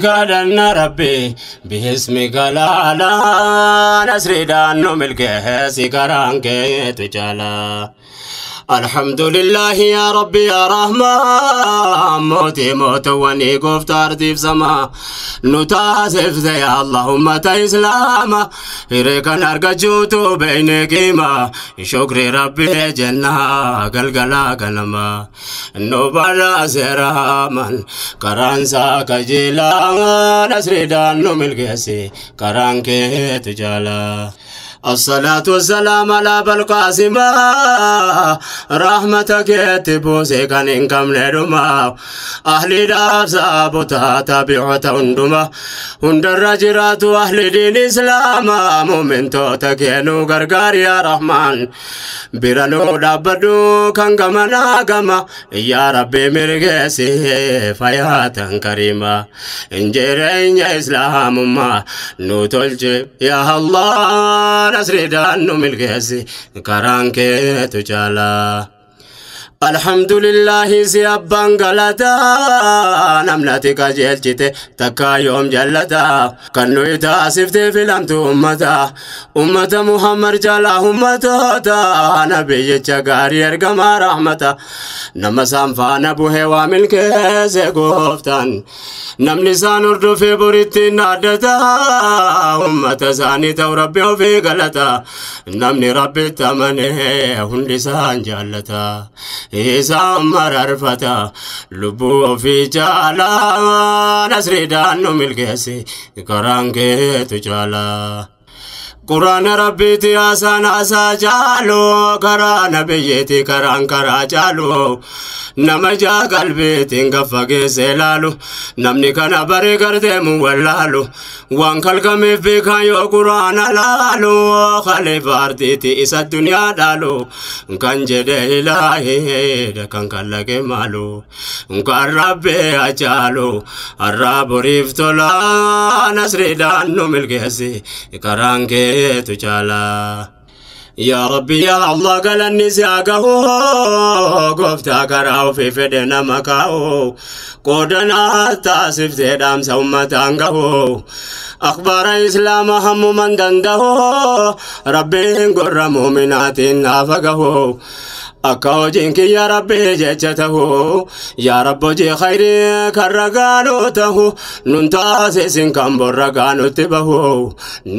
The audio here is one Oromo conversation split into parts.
Kadhanna Rabbi bihismika laala nasriidhaan nu milkeessi karaan keetu caalaa. Alhamdulillah ya Rabbi ya Rahman mootii mootawwanii gooftaa ardiif samaa nu taasifte ya Allah ummata Islaama hiree kan argachuutu beekne qiima shukri Rabbi jennaa galgalaa ganama nu badhaase Rahman karaan isaa qajeelaa nasriidhaan nu milkeessi karaan keetu caalaa. الصلاة والسلام على بالقاسم رحمتك يتبوسي كان إنكم ندما أهل دابسا بوتا تابعة هندما هند الرجرات أهل دين إسلام مؤمن توتك ينو غرغار يا رحمن برانو دابدو كان كما كما يا ربي مرغسي فياتا كريمة إنجرين يا إسلام ما نوتولج يا الله nasriidhaan nu milkeessi karaan keetu caalaa. Alhamdulillahi si abbaan galataa namnati qajeelchite takkaa yoom jallataa kan nuyi taasiftee filamtu ummata ummata Muhammad caalaa ummatoota nabiyyicha gaarii ergamaa rahmata nama isaan faana buhee waa milkeesse gooftaan namni isaan hordofee boritti naaddata ummata isaanii ta'u rabbi ofii galata namni rabbitti amanee hundi isaan jaallata. Isaan mararfata lubbuu ofii caalaa nasriidhaan nu milkeessi karaan keetu caalaa. Quraana Rabbiiti haasaan haasaa caalu karaa nabiyyiiti karaan karaa caalu nama jaa qalbiitiin gaffa geesse laalu namni kana baree garteemu wallaalu waan kalqameef beekan yoo quraana laalu khalifa ardiiti isa duniyaa dhaalu kan jedhe ilaahee kan kallaqe maalu kan rabbi acaalu har'aa boriif tola nasriidhaan nu milkeessi karaan keetu caalaa. Ya Rabbi ya Allah galanni si haa gahu gooftaa karaa ofii fedhe nama kaa'u qoodanaa taasiftee dhaamsa ummataan gahu akhbaara islaama hammuman danda'u rabbiin gurra muuminaatiin naafa gahu akka hojiin kiyya rabbii jecha tahu yaa rabbi hojii khayrii kan ragaanuu tahu nun taasisin kan borra gaanutti bahu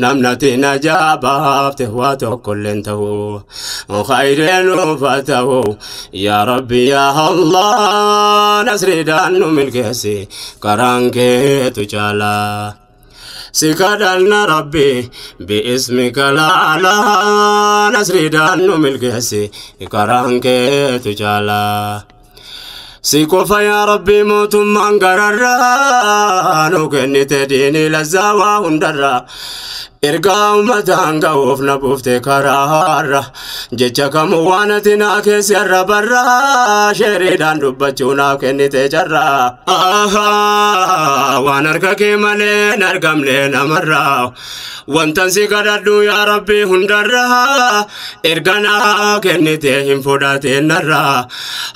namnati najaa baafte waa tokkolleen tahu khayrii nuufa tahu yaa rabbi yaa Allah nasriidhaan nu milkeessi karaan keetu caalaa. Si kadhanna Rabbi biismika laalaa nasriidhaan nu milkeessi karaan keetu caalaa. Si qofa yaa Rabbi mootummaan gararraa nu kennite diinii lazzaa waa hundarraa ergaa ummataan ga'uuf na buufte karaarra jecha kamuu waan ati naa keessi har'a barraa sheeriidhaan dubbachuu naaf kennite carraa. Waan harka kee malee hin argamne namarraa wantan si kadhadhu yaa Rabbi hundarraa erga naa kennite hin fudhatin narraa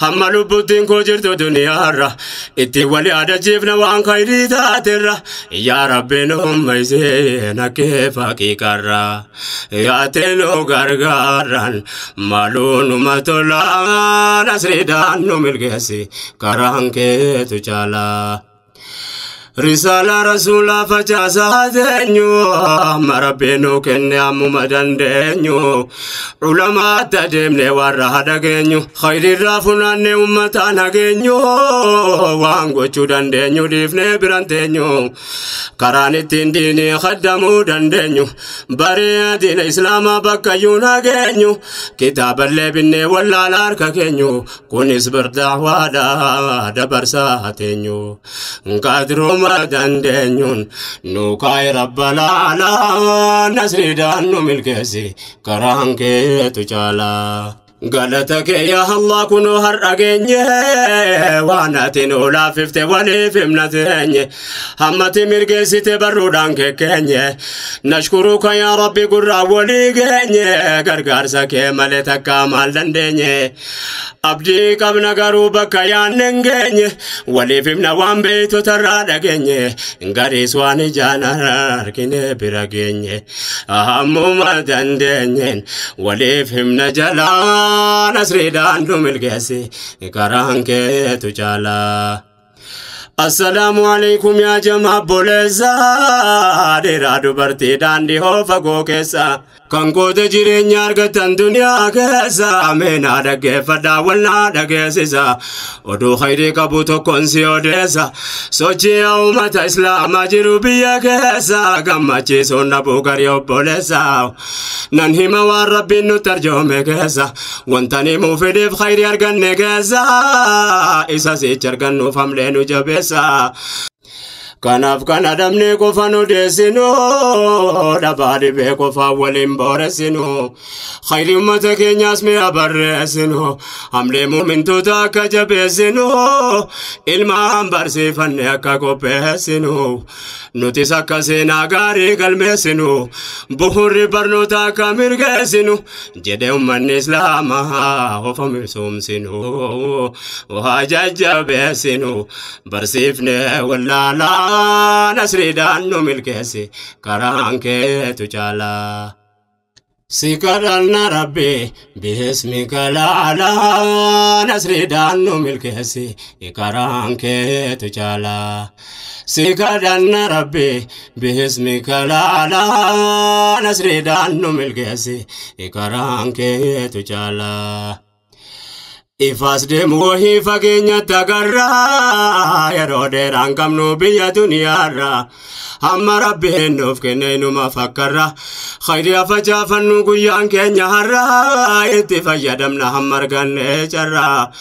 hamma lubbuttiin koo jirtu duniyaarra ittiin wal yaadachiifna waan khayrii taaterra yaa Rabbi nu ummaysee nakkee faqiiqarra yaatee nu gargaarran maaluu numa tolaa nasriidhaan nu milkeessi karaan keetu caalaa. Risaala rasuulaa facaasaa teenyu amma rabbi nu kenne ammuma dandeenyu ulamaatti adeemne warra hadhageenyu khayriirraa funaanne ummataan hageenyu waan gochuu dandeenyu dhiifnee biran teenyu karaan ittiin diinii khaddamuu dandeenyu baree diina islaamaa bakkayyuu nageenyu kitaaballee binnee wallaala harka keenyu kunis birdaawaadha dabarsaa teenyu qaadiruma dandeenyuun nu kaa'e rabbalaalaa nasriidhaan nu milkeessi karaan keetu caalaa. Galata kee yaa Allah kunoo har'a geenye waan ati nu laaffifte waliif himna teenye hammati mirgeessite barruudhaan kekkeenye nashkuruka yaa Rabbi gurraa walii geenye gargaarsa kee malee takkaa maal dandeenye abdii qabna garuu bakka yaanne hin geenye waliif himna waan beektotarraa dhageenye gariis waan ijaan argine bira geenye hammuma dandeenyeen waliif himna jalaa nasriidhaan nu milkeessi karaan keetu caalaa. Assalaamu alaikum yaa jamaa obboleessa dhiiraa dubartii daandii fagoo keessa kan goota jireenya argatan duniyaa keessa meenaa dhaggeeffadhaa walnaa dhageessisa oduu khayrii qabu tokkoon si odeessa sochii uummata islaamaa jiru biyya keessa gammachiisuun dhabuu garii obboleessa nan hima waan rabbiin nutti arjoome keessa wanta himuu fedheef khayrii arganne keessa isa sichi argannuuf hamlee nu jabeessa. Kanaaf kana dhabnee qofa nu deessinu dhabaa dhibee qofa waliin booressinu khayrii uummata keenyaas mi'a barreessinu hamlee muumintoota akka jabeessinu ilmaan barsiifanne akka qopheessinu nutis akka seenaa gaarii galmeessinu bu'uurri barnoota akka mirgeessinu jedhe uummanni islaamaa of misoomsinu haa jajjabeessinu barsiifne wallaalaa nasriidhaan nu milkeessi karaan keetu caalaa. Si kadhanna Rabbi bismika laalaa nasriidhaan nu milkeessi karaan keetu caalaa. Si kadhanna Rabbi bismika laalaa nasriidhaan nu milkeessi karaan keetu caalaa. Ifaas deemu wahii fageenyatti agarraa yeroo dheeraan qabnu biyya duniyaarraa hamma rabbiin nuuf kenne numa fakkarra khayrii facaafannu guyyaan keenya har'aa itti fayyadamna hamma arganne carraa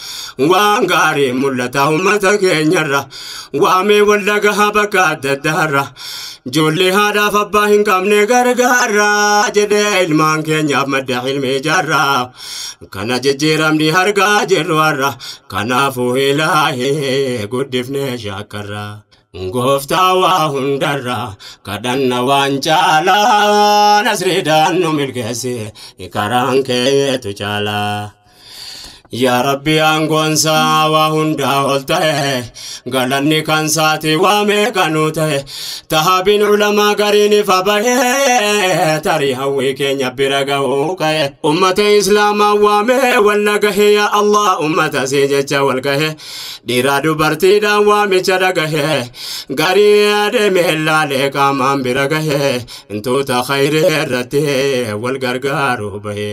waan gaarii mul'ata uummata keenyarra waamee wallagahaa bakka adda addaarra ijoollee haadhaaf abbaa hin qabne gargaarra jedhee ilmaan keenyaaf madda ilmii ijaarra kana jijjiiramni argaa jirru har'a kanaafuu ilaahee guddifnee shaakkarra. Gooftaa waa hundarra kadhanna waan caalaa nasriidhaan nu milkeessi karaan keetu caalaa. Yaa Rabbi aangoonsaa waa hundaa ol ta'e galanni kan saati waa meeqanuu ta'e tahabiin ulamaa gariin ifa bahee tarii hawwii keenya bira gahuu ka'e ummata islaamaa waamee walla gahe yaa Allah ummata sii jecha wal gahe dhiiraa dubartiidhaan waamicha dhagahe garii adeemee laalee qaamaan bira gahe intoota khayrii irratti wal gargaaruu bahe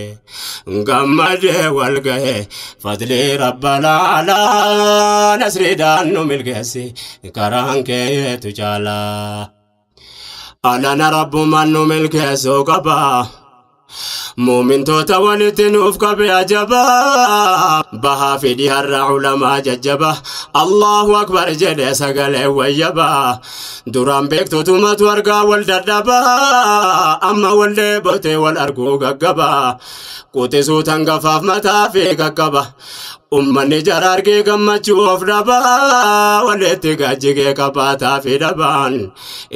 gammadee wal gahe fadli rabbal aalaa nasriidhaan nu milkeessi karaan keetu caalaa. Alana rabbumaan nu milkeessuu qaba. Muumintoota walitti nuuf qabe ajabaa bahaa fi dhiharra ulamaa jajjaba Allahu akbar jedhee sagalee wayyabaa duraan beektotumatu argaa wal dadhabaa amma wal dheebotee wal arguu gaggabaa quxisuu tangafaaf mataa fi qaqqaba ummanni jara argee gammachuu of dhabaa walitti gajjigee qabaataa fi dhabaan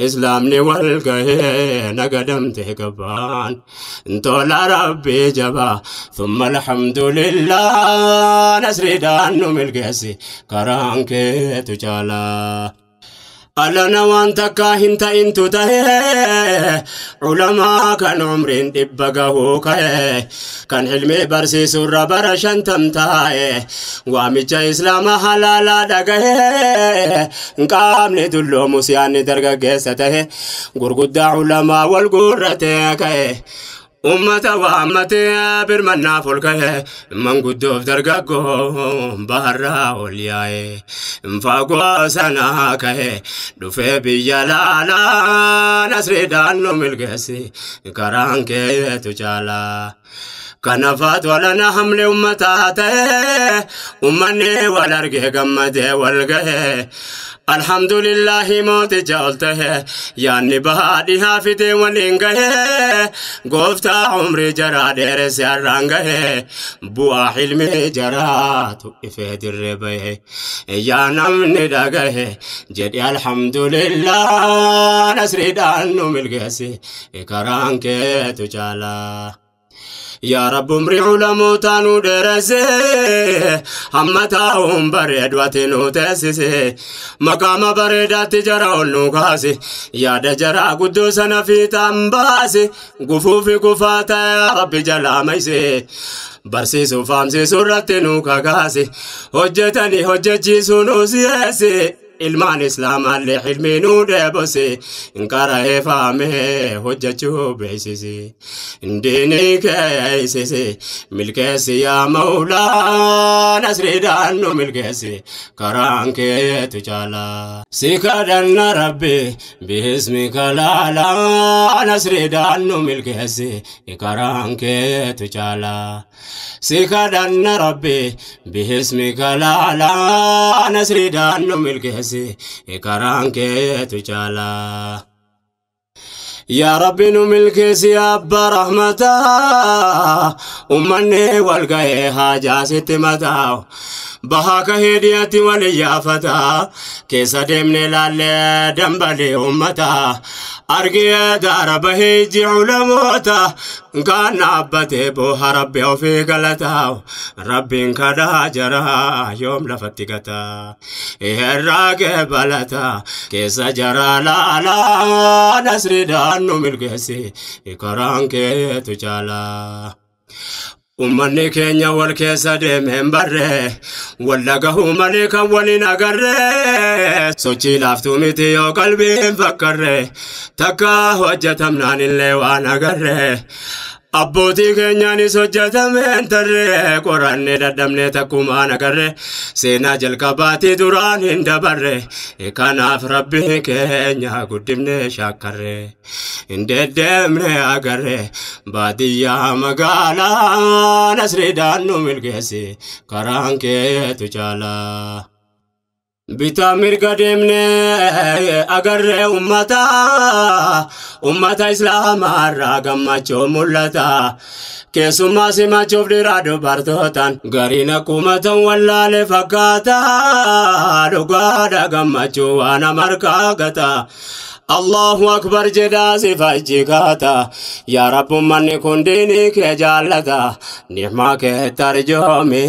islaamni wal gahee nagadamtee qabaan tola rabbii jabaa thumma alhamdulillah nasriidhaan nu milkeessi karaan keetu caalaa. Alana waan takkaa hin ta'intu ta'e ulamaa kan umriin 100 gahuu ka'e kan ilmii barsiisurra bara 50 taa'e waamicha islaama halaalaa dhagahe qaamni dulloomus yaanni dargaggeessa ta'e gurguddaa ulamaa wal guurratee ka'e ummata waammatee birmannaaf ol ka'e manguddoof dargaggoo baharraa ol yaa'e fagoo sanaa ka'e dhufee biyya laalaa nasriidhaan nu milkeessi karaan keetu caalaa. Kanafaat walana hamle ummataa ta'e ummanni wal argee gammadee wal gahe alhamdulillahi mooticha ol tahe yaanni bahaa dhihaa fidee waliin gahe gooftaa umrii jaraa dheeresse har'aan gahe bu'aa hilmii jaraatu ifee dirree bahe yaa namni dhagahe jedhi alhamdulillah nasriidhaan nu milkeessi karaan keetu caalaa. Yaa Rabbi umrii ulamootaa nu dheeresse hamma taa'uun bareedu ati nu teessise maqaama bareedaatti jara ol nu kaase yaada jaraa guddoo sana fiixaan baase gufuu fi gufaa ta'e Rabbi jalaa mayse barsiisuu faamsiisuu irratti nu kakaase hojjetanii hojjechiisuu nu si'eesse ilmaan islaamaallee hilmii nu dheebose qara'ee faamee hojjechuu beeksise diinii keeysise milkeessi yaa mawlaa nasriidhaan nu milkeessi karaan keetu caalaa si kadhanna rabbi biismika laalaa nasriidhaan nu milkeessi karaan keetu caalaa si kadhanna rabbi biismika laalaa nasriidhaan nu milkeessi karaan keetu caalaa. Yaa Rabbi nu milkeessi abbaa rahmataa ummanni wal ga'ee haajaa sitti mataa bahaa kahee dhiyaatti wal iyyaafataa keessa deemnee laallee dambalee ummataa argee daara bahee ijji ulamoota kaan dhaabbatee booha Rabbi ofii galataa Rabbiin kadhaa jaraa yoom lafatti gataa irraa qeebalataa keessa jaraa laalaa nasriidhaan nu milkeessi karaan keetu caalaa. Ummanni keenya wal keessa deemeen barre wal dhagahuu malee kan waliin agarre sochii laaftuu miti yoo qalbiin fakkarre takka hojjetamnaan illee waan agarre abbootii keenyaanis hojjetameen tarre qoranne dadhabne takkumaan agarre seenaa jalqabaatii duraan hin dabarre kanaaf rabbi keenya guddifne shaakkarre hin deddeemne agarre baadiyyaa magaalaa nasriidhaan nu milkeessi karaan keetu caalaa. Bitaa mirga deemnee agarree ummata islaamaa irraa gammachuu mul'ata. Keessumaa simachuuf dhiiraa dubartootaan gariin akkuma ta'u wallaalee fakkaata. Dhugaadha gammachuu waan amarkaa gata. Allahu akbar jedhaa si fajjikaata. Yaa Rabbi ummanni kun diinii kee jaallata. Ni'maa kee tarjoomi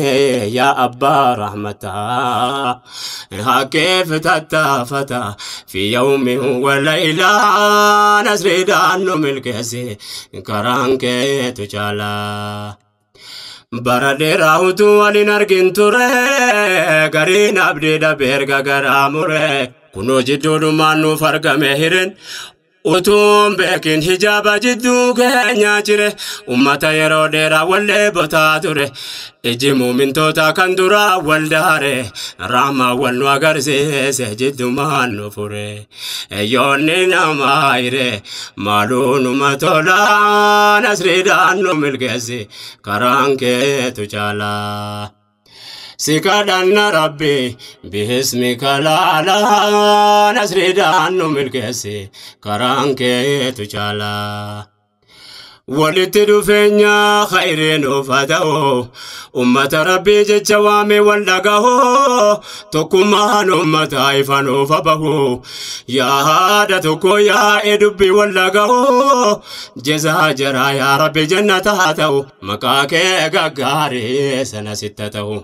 yaa abbaa rahmataa. Haqeef tattaafata fi yawmin wa laylaa nasriidhaan nu milkeessi karaan keetu caalaa. Bara dheeraa utuu waliin argin ture gariin abdii dhabee erga garaa mure. Kunoo jidduudhumaan nuuf argame hireen utuun beekin hijaaba jidduu keenyaa jire ummata yeroo dheeraa wallee botaa ture iji muumintoota kan duraa wal daare raamaa wal nu agarsiise jiddumaan nu fure yoonni namaa hire maaluu numa tolaa nasriidhaan nu milkeessi karaan keetu caalaa. Si kadhanna Rabbi biismika laalaa nasriidhaan nu milkeessi karaan keetu caalaa. Walitti dhufeenya khayriin nuuf haa ta'u ummata Rabbii jecha waamee wal dhagahu tokkummaan ummata ifa nuuf haa bahu yaada tokko yaa'ee dubbii wal dhagahu jezaa jaraa yaa Rabbi jannata haa ta'u maqaa kee gaggaarii sana sitta ta'u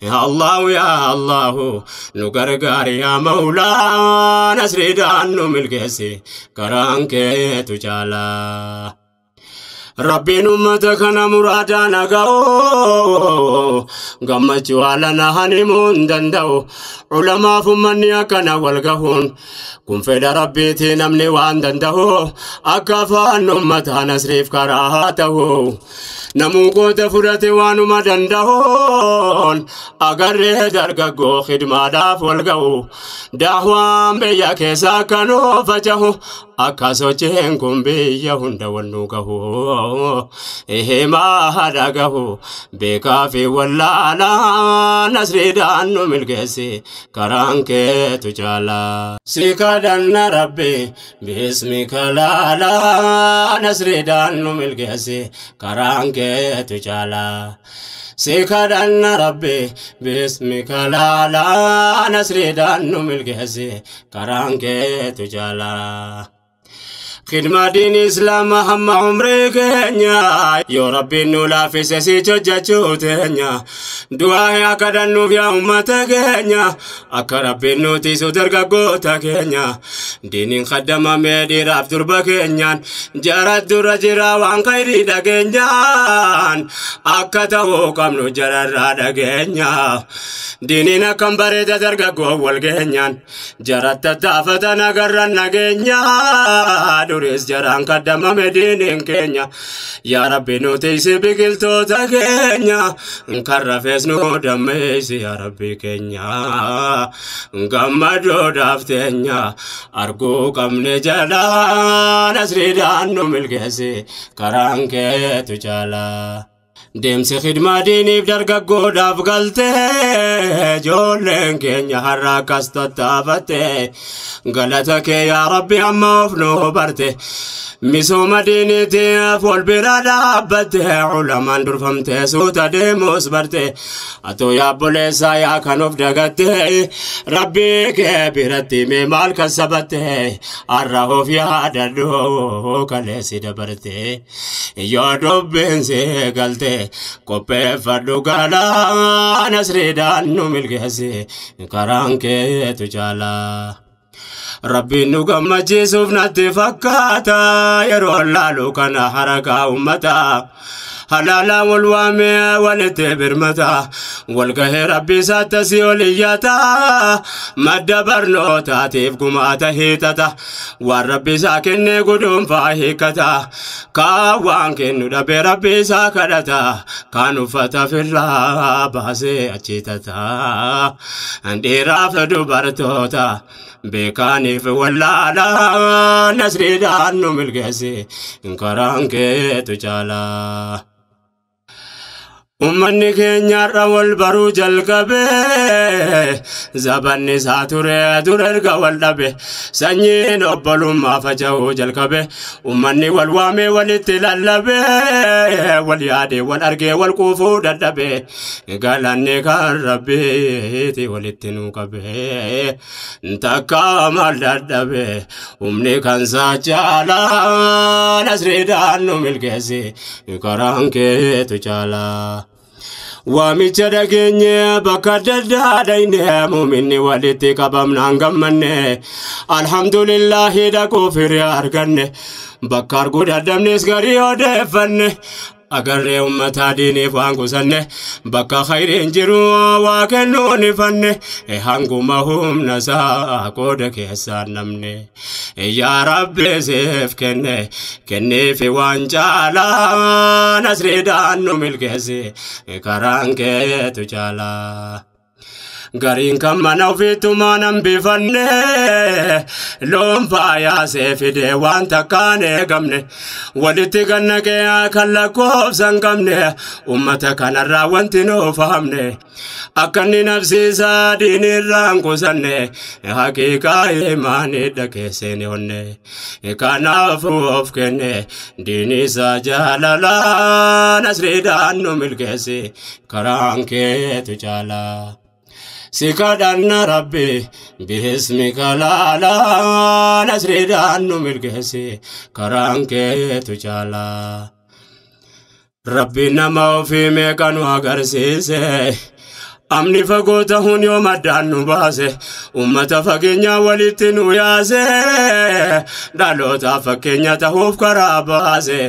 yaa Allahu yaa Allahu nu gargaari yaa Mawlaa nasriidhaan nu milkeessi karaan keetu caalaa. Rabbiin ummata kana muraadaan aga'u gammachuu haala nahan himuu hin danda'u ulamaaf ummanni akkana wal gahuun kun fedha Rabbiitii namni waan danda'u akka afaan ummataa nasriif karaa haa ta'u namuu qooda fudhate waanuma danda'uun agarree dargaggoo khidmaadhaaf wal ga'u daawaan biyya keessa akkanoo faca'u Akka sochiin kun biyya hunda wal nu gahu himaa haadha gahu beekaa fi wallaalaa nasriidhaan nu milkeessi karaan keetu caalaa. Si kadhanna Rabbi bismika laalaa nasriidhaan nu milkeessi karaan keetu caalaa. Si kadhanna Rabbi bismika laalaa nasriidhaan nu milkeessi karaan keetu caalaa. Khidma diin Islaama hamma umrii keenya yoo Rabbiin nu laaffise si hojjechuu teenya du'aa yaa kadhannuuf yaa uummata keenya akka Rabbiin nu tiisu dargaggoota keenya diiniin kaddamamee dhiiraaf durba keenyaan jara dura jira waan khayrii dhageenyaan akka ta'uu qabnu jararraa dhageenya diiniin akkam bareeda dargaggoo wal geenyaan jara tattaafatan agarran nageenya. Duris jaraan kaddamame diiniin keenya yaa Rabbi nu tiisi biqiltoota keenya kan rafees nu dammeessi yaa Rabbi keenya gammadoodhaaf teenya arguu qabne jalaa nasriidhaan nu milkeessi karaan keetu caalaa. Deemsi khidmaa diiniif dargaggoodhaaf galtee ijoolleen keenya har'a akkas tattaafatte galata kee yaa Rabbi amma of nu barte misooma diiniitiif wal bira dhaabbatte ulamaan durfamte suuta deemuus barte atoo yaa obboleessaa yaa kan of dagatte Rabbi kee biratti mee maal kan sabatte har'a of yaadadhu kaleessi dabarte yoo dubbiin si galte qopheeffadhu galaa nasriidhaan nu milkeessi karaan keetu caalaa. Rabbiin nu gammachiisuuf natti fakkaata yeroo laalu kana harakaa uummataa. Halaalaan wal waamee walitti birmata wal gahee Rabbi isaatti asii ol iyyata madda barnootaatiif gumaata hiixata waan Rabbi isaa kennee guduunfaa hiikkata kaan waan kennu dhabee Rabbi isaa kadhata kaan uffata firraa baasee achiitata dhiiraaf dubartoota beekaaniif wallaalaa nasriidhaan nu milkeessi karaan keetu caalaa. Uummanni keenya har'a wal baruu jalqabee zabanni isaa ture dura erga wal dhabe sanyiin obbolummaa faca'uu jalqabe uummanni wal waamee walitti lallabee wal yaadee wal argee wal quufuu dadhabe galanni kan Rabbiiti walitti nu qabe takka maal dadhabe humni kan isaa caalaa nasriidhaan nu milkeessi karaan keetu caalaa. Waamicha dhageenye bakka adda addaa dhayne muuminni walitti qabamnaan gammanne alhamdulillahi dhaquu firii arganne bakka arguu dadhabnes garii odeeffanne agarree uummataa diiniif waan kusanne bakka khayriin jiru waa kennuun ifanne hanguma humna isaa qooda keessaan namne yaa Rabbi siif kenne kenneefi waan caalaa nasriidhaan nu milkeessi karaan keetu caalaa. Gariin kan mana ofiittumaan hambifanne loon faayaasee fidee waan takkaan eegamne walitti gannaqee kan lakkoofsa hin qabne uummata kanarraa wanti nuuf hamne akka inni nafsiisaa diinirraa hin qusanne haqiiqaa imaanidha keesseen honne kanaafuu of kenne diinisaa jaalalaa nasriidhaan nu milkeessi karaan keetu caalaa. Si kadhanna Rabbi bismika laalaa nasriidhaan nu milkeessi karaan keetu caalaa. Rabbi nama ofii meeqa nu agarsiise amni fagoo tahuun yoo maddaan nu baase uummata fageenyaa walitti nu yaase dhalootaaf fakkeenya tahuuf karaa baase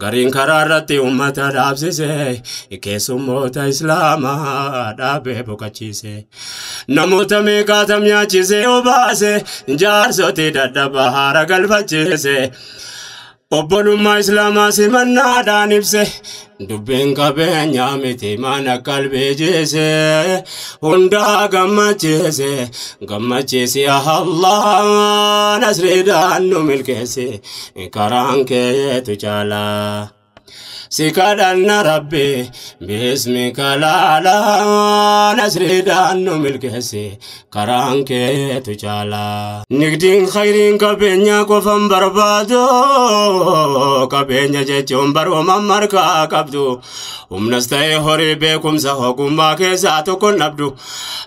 gariin karaa irratti uummata dhaabsise keessummoota Islaamaa dhaabee boqochiise namoota meeqaatam nyaachisee obaase jaarsoti dadhabaa haara galfachiise. Obbolummaa Islaamaa simannaadhaan ibse dubbiin qabeenyaa miti mana qalbii jeese hundaa gammachiise gammachiisi Allah nasriidhaan nu milkeesse karaan keetu caalaa. Si kadhanna Rabbi bismika laalaa nasriidhaan nu milkeesse karaan keetu caalaa. Nigdiin khayriin qabeenya qofan barbaadu qabeenya jechuun barooman markaa qabdu humnas ta'e horii beekumsa ogummaa keessaa tokko dhabdu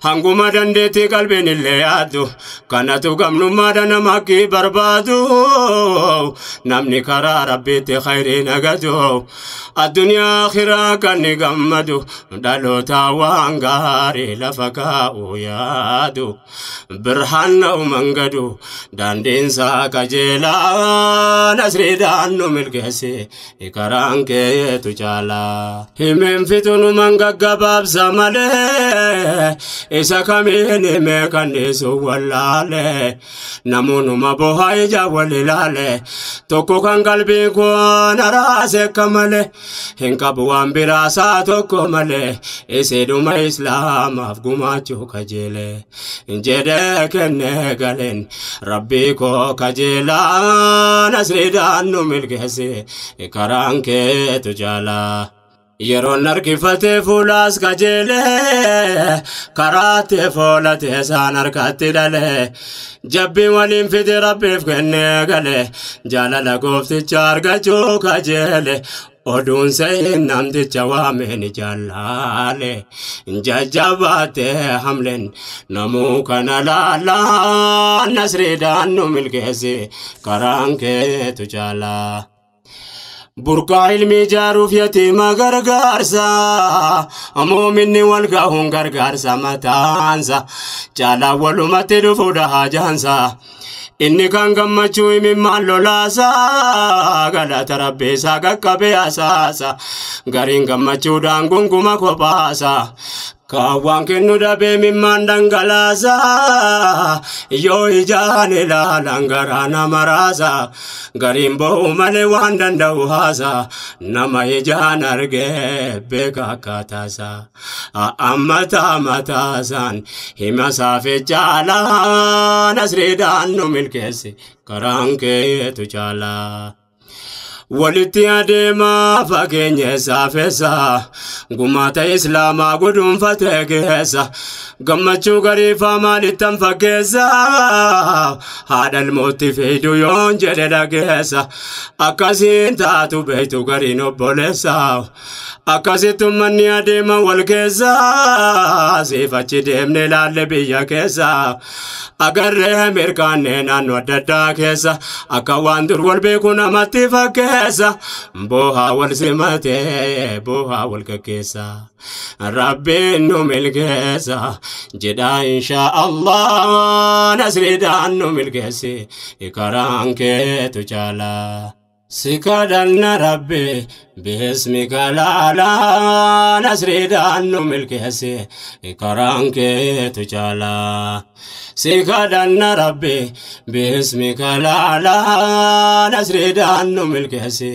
hanguma dandeettii qalbiin illee yaaddu kanatu gamnummaadha nama akki barbaadu namni karaa Rabbiitti khayriin agatu. Addunyaa akhiraa kan ni gammadu dhaloota waan gaarii lafa kaa'u yaadu birhaan na'u mangadu daandiinsaa qajeelaa nasriidhaan nu milkeesse karaan keetu caalaa. Himeen fitunuman gaggabaabsa malee isa kamiin himee kan dhiisu wallaale namoonnuma bohaa ija wal ilaale tokko kan qalbii koo na raase akka malee hin qabu waan biraasaa tokko malee isidhuma Islaamaaf gumaachuu kajeele jedhee kennee galeen Rabbii koo kajeelaa nasriidhaan nu milkeesse karaan keetu caalaa. Yeroon harkifatee fuulaas qajeelee karaatti foolatee isaan harkatti dhalee jabbii waliin fide Rabbiif kennee galee jaalala goofticha argachuu kajeele oduun sa'in namticha waameen jallaale jajjabaatee hamleen namuu kana laalaa nasriidhaan nu milkeesse karaan keetu caalaa. Burqaa ilmi ijaaruuf yatiima gargaarsa muuminni wal gahuun gargaarsa mataansa caalaa walumatti dhufuudha hajaansa inni kan gammachuu imimmaan lolaasa galata Rabbiisaa qaqqabee asaasa gariin gammachuudhaan gunguma kophaasa Kaawwan kennu dhabee mimmaan dhangalaasa yoo ijaan ilaalan garaa nama raasa gariin bo'u malee waan danda'u haasa nama ijaan argee beeka akkaataasa ammataa mataasaan hima saafe caalaa nasriidhaan nu milkeesse karaan keetu caalaa. Walitti adeemaa fageenya isaa feessa gumaata Islaamaa guduunfatee keessa gammachuu gariifaa maalittan fakkeessa haadha ilmootti fiidu yoon jedhe dhageessa akkasiin taatu beektu gariin obboleessa akkasitti uummanni adeema wal keessa siif achi deemne ilaalle biyya keessa agarree mirkaannee naannoo adda addaa keessa akka waan dur wal beeku namatti fakkeessa boohaa wal simatee boohaa wal gaggeessa Rabbiin nu milkeessa jedhaa inshaa Allah nasriidhaan nu milkeesse karaan keetu caalaa. Si kadhanna Rabbi bismika laalaa nasriidhaan nu milkeesse karaan keetu caalaa. Si kadhanna Rabbi bismika laalaa nasriidhaan nu milkeesse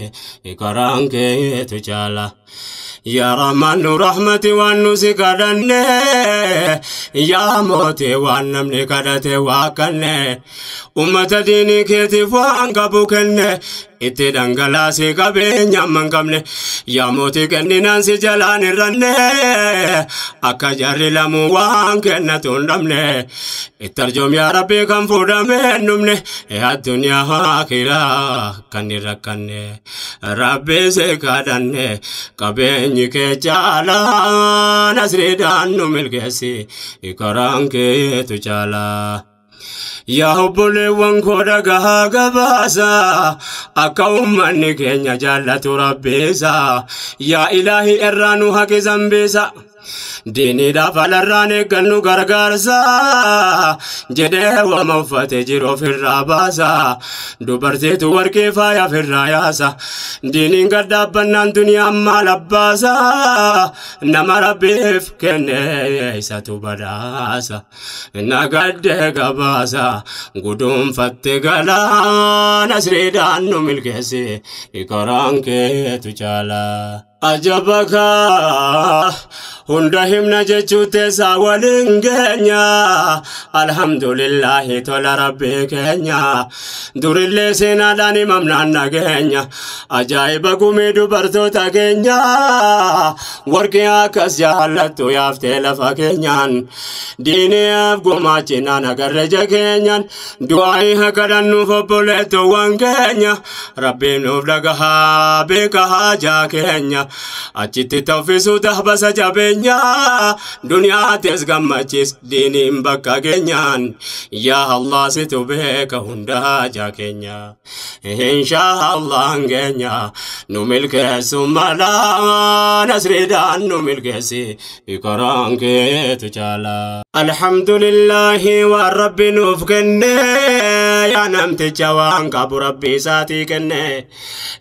karaan keetu caalaa. Yaa Rahmaan nu rahmati waan nu si kadhanne yaa mootii waan namni kadhate waa kanne ummata diinii keetiif waan qabu kenne itti dhangalaasee qabeenya amma hin qabne yaa mootii kenninaan si jalaan hir'anne akka jarri lamuu waan kennatu hin dhabne itti arjoom yaa Rabbii kan fuudhamee hin dhumne addunyaa akiraa kan hin rakkanne Rabbii si kadhanne qabeenyi kee caalaa nasriidhaan nu milkeessi karaan keetu caalaa. Yaa obboleewwan koo dhagahaa gabaasa akka uummanni keenya jaallatu Rabbiisa yaa Ilaahi irraa nu haqi zambiisa. Diiniidhaaf alarraan eeggannu gargaarsa jedhee wama uffate jiru ofirraa baasa. Dubartiitu warqee faaya ofirraa yaasa. Diiniin gad dhaabbannaan duniyaan maal abbaasa. Nama Rabbiif kenne isatu badhaasa. Nagaddee gabaasa guduunfatte galaa nasriidhaan nu milkeessi karaan keetu caalaa. Ajabaka hunda himna jechuu teessaa waliin geenya. Alhamdulillahi tola Rabbii keenya. Durillee seenaadhaan himamnaan nageenya. Ajaa'iba gumii dubartoota keenya. Warqii akkas jaallattu yaaftee lafa keenyaan. Diiniif gumaachinaan agarre ija keenyaan. Du'aayi kadhannuuf obboleettuuwwan keenya. Rabbiin nuuf dhagahaa beeka haajaa keenya. Achitti tawfisuu tahbasa jabeenya. Duniyaatis gammachiis diiniin bakka keenyaan. Yaa Allah situ beeka hunda haajaa keenya. Inshaa Allah keenya nu milkeessu mala nasriidhaan nu milkeessi karaan keetu caalaa. Alhamdulillahi waan Rabbi nuuf kenne yaa namticha waan qabu Rabbi isaatii kenne.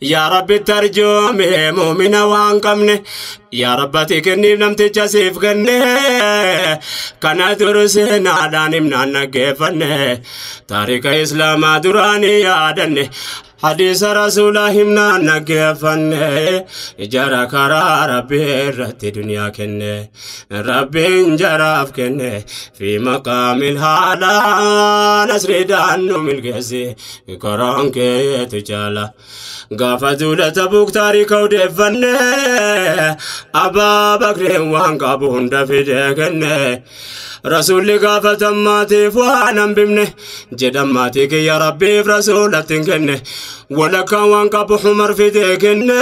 Yaa Rabbi tarjoome muumina waan qabne. Yaa Rabbati kenniif namticha siif kenne. Kana dur seenaadhaan himnaan dhaggeeffanne. Taarika Islaamaa duraanii yaadanne. Hadiisa Rasuulaa himnaan dhaggeeffanne. Jara karaa Rabbii irratti duniyaa kenne. Rabbiin jaraaf kenne. Fi maqaamil haalaa nasriidhaan nu milkeessi karaan keetu caala. Gaafa duula Tabuuk taarika odeeffanne. Abbaa Bakriin waan qabu hunda fidee kenne. Rasuulli gaafatammaatiif waan hambifne. Jedhammaatii kiyya Rabbiif Rasuulatti hin kenne. Walakkaan waan qabu Umar fidee kenne.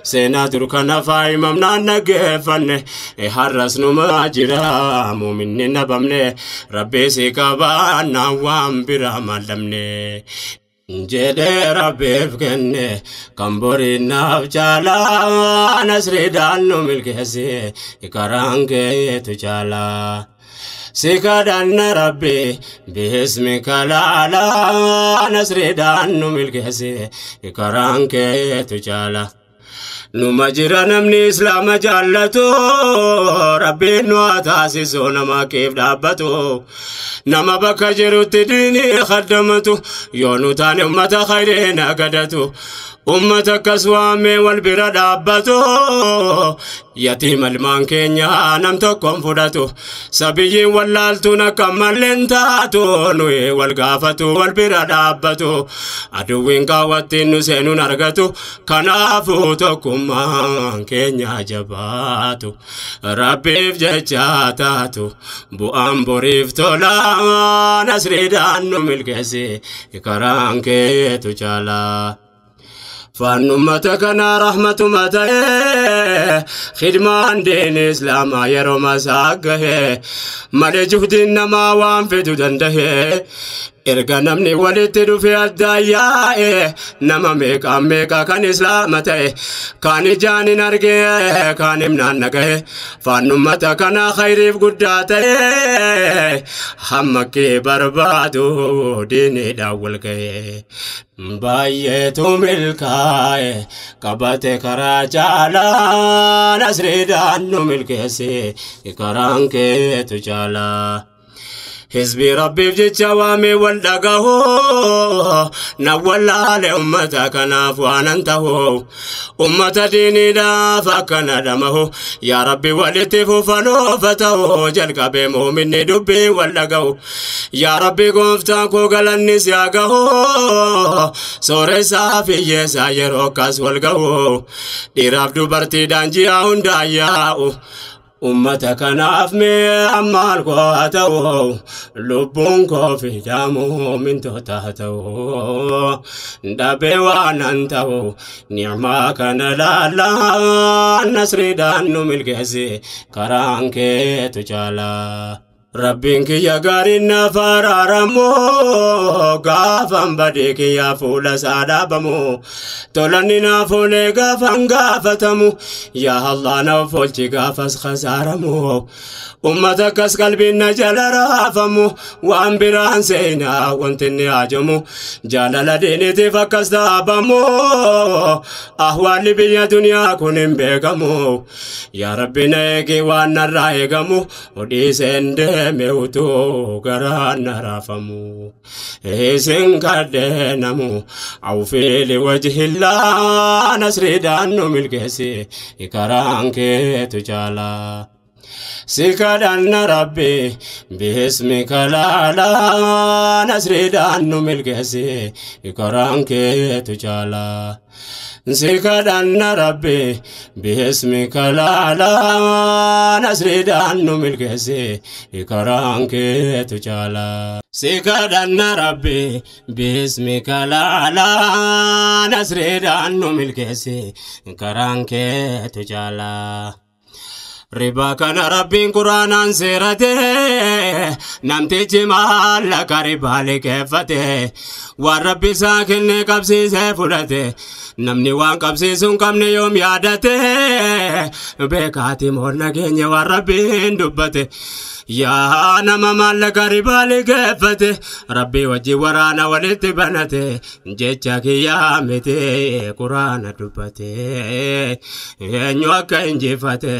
Seenaa dur kana faayimamnaan dhaggeeffanne. Har'as numa jira muuminni nabamne. Rabbii si qabaannaan waan biraa maallamne. Jedhee Rabbiif kenne kan boriinaaf caalaa nasriidhaan nu milkeessi karaan keetu caalaa. Si kadhanna Rabbi bismika laalaa nasriidhaan nu milkeessi karaan keetu caalaa. Numa jira namni Islaama jaallatu Rabbiin nu haa taasisu nama keef dhaabbatu. Nama bakka jirutti diinii khaddamatu yoo nu taane ummata khayriin agadatu. Ummata akkas waamee wal bira dhaabbatu. Yatiima ilmaan keenya nam tokkoon fudhatu. Sabiyyiin wallaaltuun akka malleen taatu nuyi wal gaafatu wal bira dhaabbatu. Aduwwiin kaawwattiin nu seenuun argatu. Kanaafuu tokkummaan keenya jabaatu. Rabbiif jecha taatu bu'aan boriif tola nasriidhaan nu milkeessi karaan keetu caalaa. Faannummata kana rahmatuma ta'e khidmaan diin Islaamaa yeroo masaa gahe malee juhdiin namaa waan fidu danda'e. Erga namni walitti dhufe addaan yaa'e nama meeqaan meeqa kan Islaama ta'e kan ijaan hin arge kan himnaan dhagahe. Faannummata kana khayriif guddaa ta'e hamma kee barbaadu diiniidhaan wal ga'e. Baay'eetu milkaa'e qabate karaa caalaa nasriidhaan nu milkeessi karaan keetu caalaa. Hizbi Rabbiif jecha waamee wal dhagahu na wallaale ummata kanaaf waanan tahu ummata diiniidhaaf akkana dhamahu. Yaa Rabbi walitti fufanoofa ta'u jalqabee muuminni dubbii wal dhagahu. Yaa Rabbi gooftaan koo galanni si haa gahu sooressaa fi hiyyeessaa yeroo akkas wal gahu dhiiraaf dubartiidhaan ji'a hundaa yaa'u. Ummata kanaaf mee ammaal koo haa ta'u lubbuun koo fidamu mintoota haa ta'u dhabee waanan ta'u ni'maa kana laalaa nasriidhaan nu milkeessi karaan keetu caalaa. Rabbiin kiyya gaariin naaf araaramu gaafan badii kiyya fuula isaa dhaabamu tolanni naaf oolee gaafan gaafatamu yaa Allah naaf oolchi gaafas khasaaramu ummata akkas qalbiin na jala raafamu waan biraan seenaa wanti inni haajamu jaalala diiniitiif akkas dhaabamu ahwaalli biyya duniyaa kun hin beekamu yaa Rabbi na eegi waan narraa eegamu odhiiseen deeme utuu garaan na raafamu isin kadheenamu awfiili wajhillaa nasriidhaan nu milkeessi karaan keetu caalaa. Si kadhanna Rabbi bismika laalaa nasriidhaan nu milkeessi karaan keetu caalaa. Si kadhanna Rabbi bismika laalaa nasriidhaan nu milkeessi karaan keetu caalaa. Si kadhanna Rabbi bismika laalaa nasriidhaan nu milkeessi karaan keetu caalaa. Ribaa kana Rabbiin Quraanaan seerate namtichi maallaqa ribaa liqeeffate waan Rabbi isaa kenne qabsiisee fudhate namni waan qabsiisuu hin qabne yoom yaadate beekaati moorna keenya waan Rabbiin dubbate yaa nama maallaqa ribaa liqeeffate Rabbii wajjin waraana walitti banate jecha kiyyaa miti Quraana dubbate eenyu akka injifate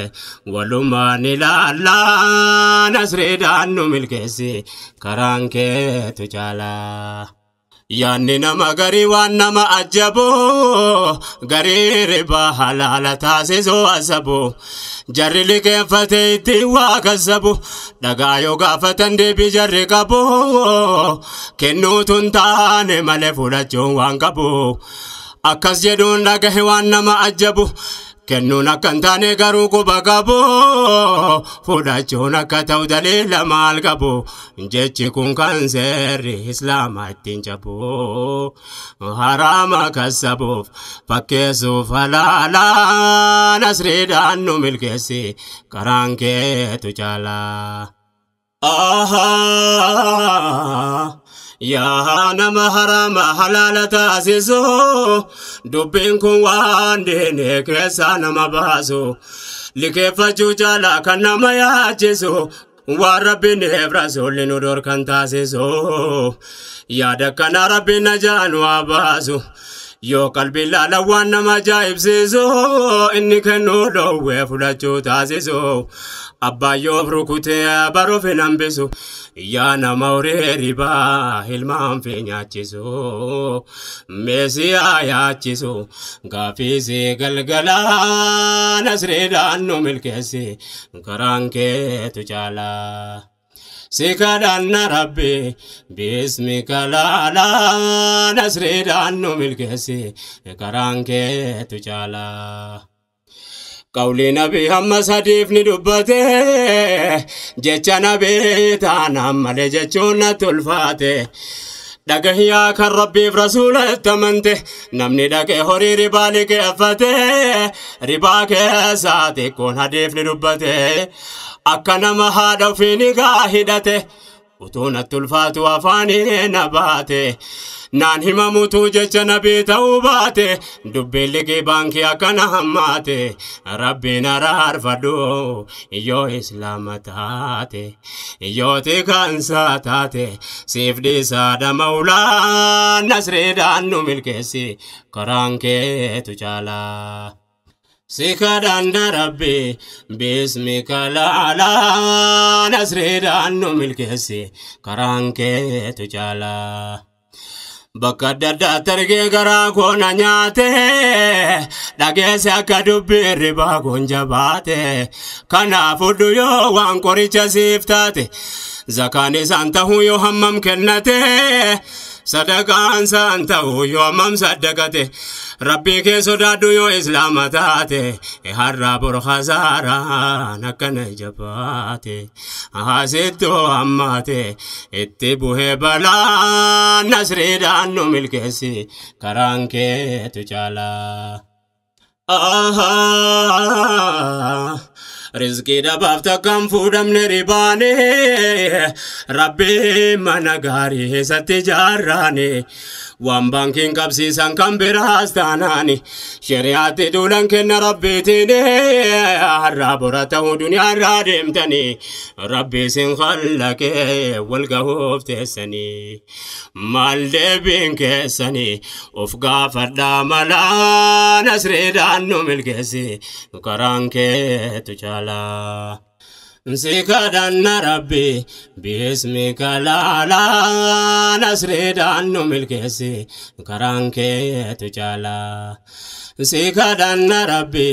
walumaan ilaallaa nasriidhaan nu milkeessi karaan keetu caalaa. Yaanni nama garii waan nama ajabu garii ribaa halaala taasisuu asabu jarri liqeeffate ittiin waa kassabu dhagaa yoo gaafatan deebii jarri qabu kennuutu hin taane malee fudhachuun waan qabu akkas jedhuun dhagahe waan nama ajabu kennuun akka hin taane garuu quba qabu fudhachuun akka ta'u daliila maal qabu jechi kun kan seerri islaamaa ittiin cabu haraama kassabuuf fakkeessuuf halaalaa nasriidhaan nu milkeessi karaan keetu caalaa. Yaa nama haraama halaala taasisu dubbiin kun waan diinee keessaa nama baasu liqeeffachuu caalaa kan nama yaachisu waan Rabbiin rasuulli nu dhorkan taasisu yaada kana Rabbiin na jaanu haa baasu yoo qalbiin laalan waan nama ajaa'ibsiisu inni kennuu dhoowwee fudhachuu taasisu abbaan yoo rukutee baruuf hin hambisu yaa nama horii ribaa ilmaan fi nyaachisu meesiyaa yaachisu gaafiisii galgalaa nasriidhaan nu milkeessi karaan keetu caalaa. Si kadhanna Rabbi bismika laalaa nasriidhaan nu milkeessi karaan keetu caalaa. Qawli nabii hamma sadiif ni dubbate jecha nabii taanaan malee jechuun natti ulfaate. Dhagahiyaa kan Rabbiif rasuulatti amante namni dhaqee horii ribaa liqeeffate ribaa keessaa xiqqoon hadiif ni dubbate akka nama haadha ofii ni gaa hidhate utuu natti ulfaatu afaanii na baate naan himamutu jecha nabii ta'uu baate dubbiin liqii baankii akkana hammaate Rabbiin araarfadhu yoo islaama taate yoo tikansaa taate siif dhiisaadha mawlaa nasriidhaan nu milkeessi karaan keetu caalaa. Si kadhanna Rabbi bismika laalaa nasriidhaan nu milkeessi karaan keetu caalaa. Bakka adda addaatti argee garaa koo na nyaate dhageesse akka dubbiin ribaa kun jabaate kanaaf fudhu yoo waan qoricha siif taate zakaan isaan ta'uu yoo hammam kennate sadaqaan isaan ta'uu yoo hammam saddaqate Rabbii kee sodaadhu yoo islaama taate har'a bor khasaaraan akkana jabaate haasittoo hammaate itti buhee balaan nasriidhaan nu milkeessi karaan keetu caalaa. Rizqii dhabaaf takkaan fuudhamne ribaane Rabbi mana gaarii keessatti ijaarraane waan baankiin qabsiisan kan biraas taanaani shari'aatti duulan kenna rabbiitiin har'aa bora ta'uu duniyaarraa deemtanii Rabbi isin khallaqee wal gahuuf teessanii maal deebiin keessanii of gaafadhaa malaa nasriidhaan nu milkeessi karaan keetu caalaa. Sikadhanna Rabbi bismika laalaa nasriidhaan nu milkeessi karaan keetu caalaa. Sikadhanna Rabbi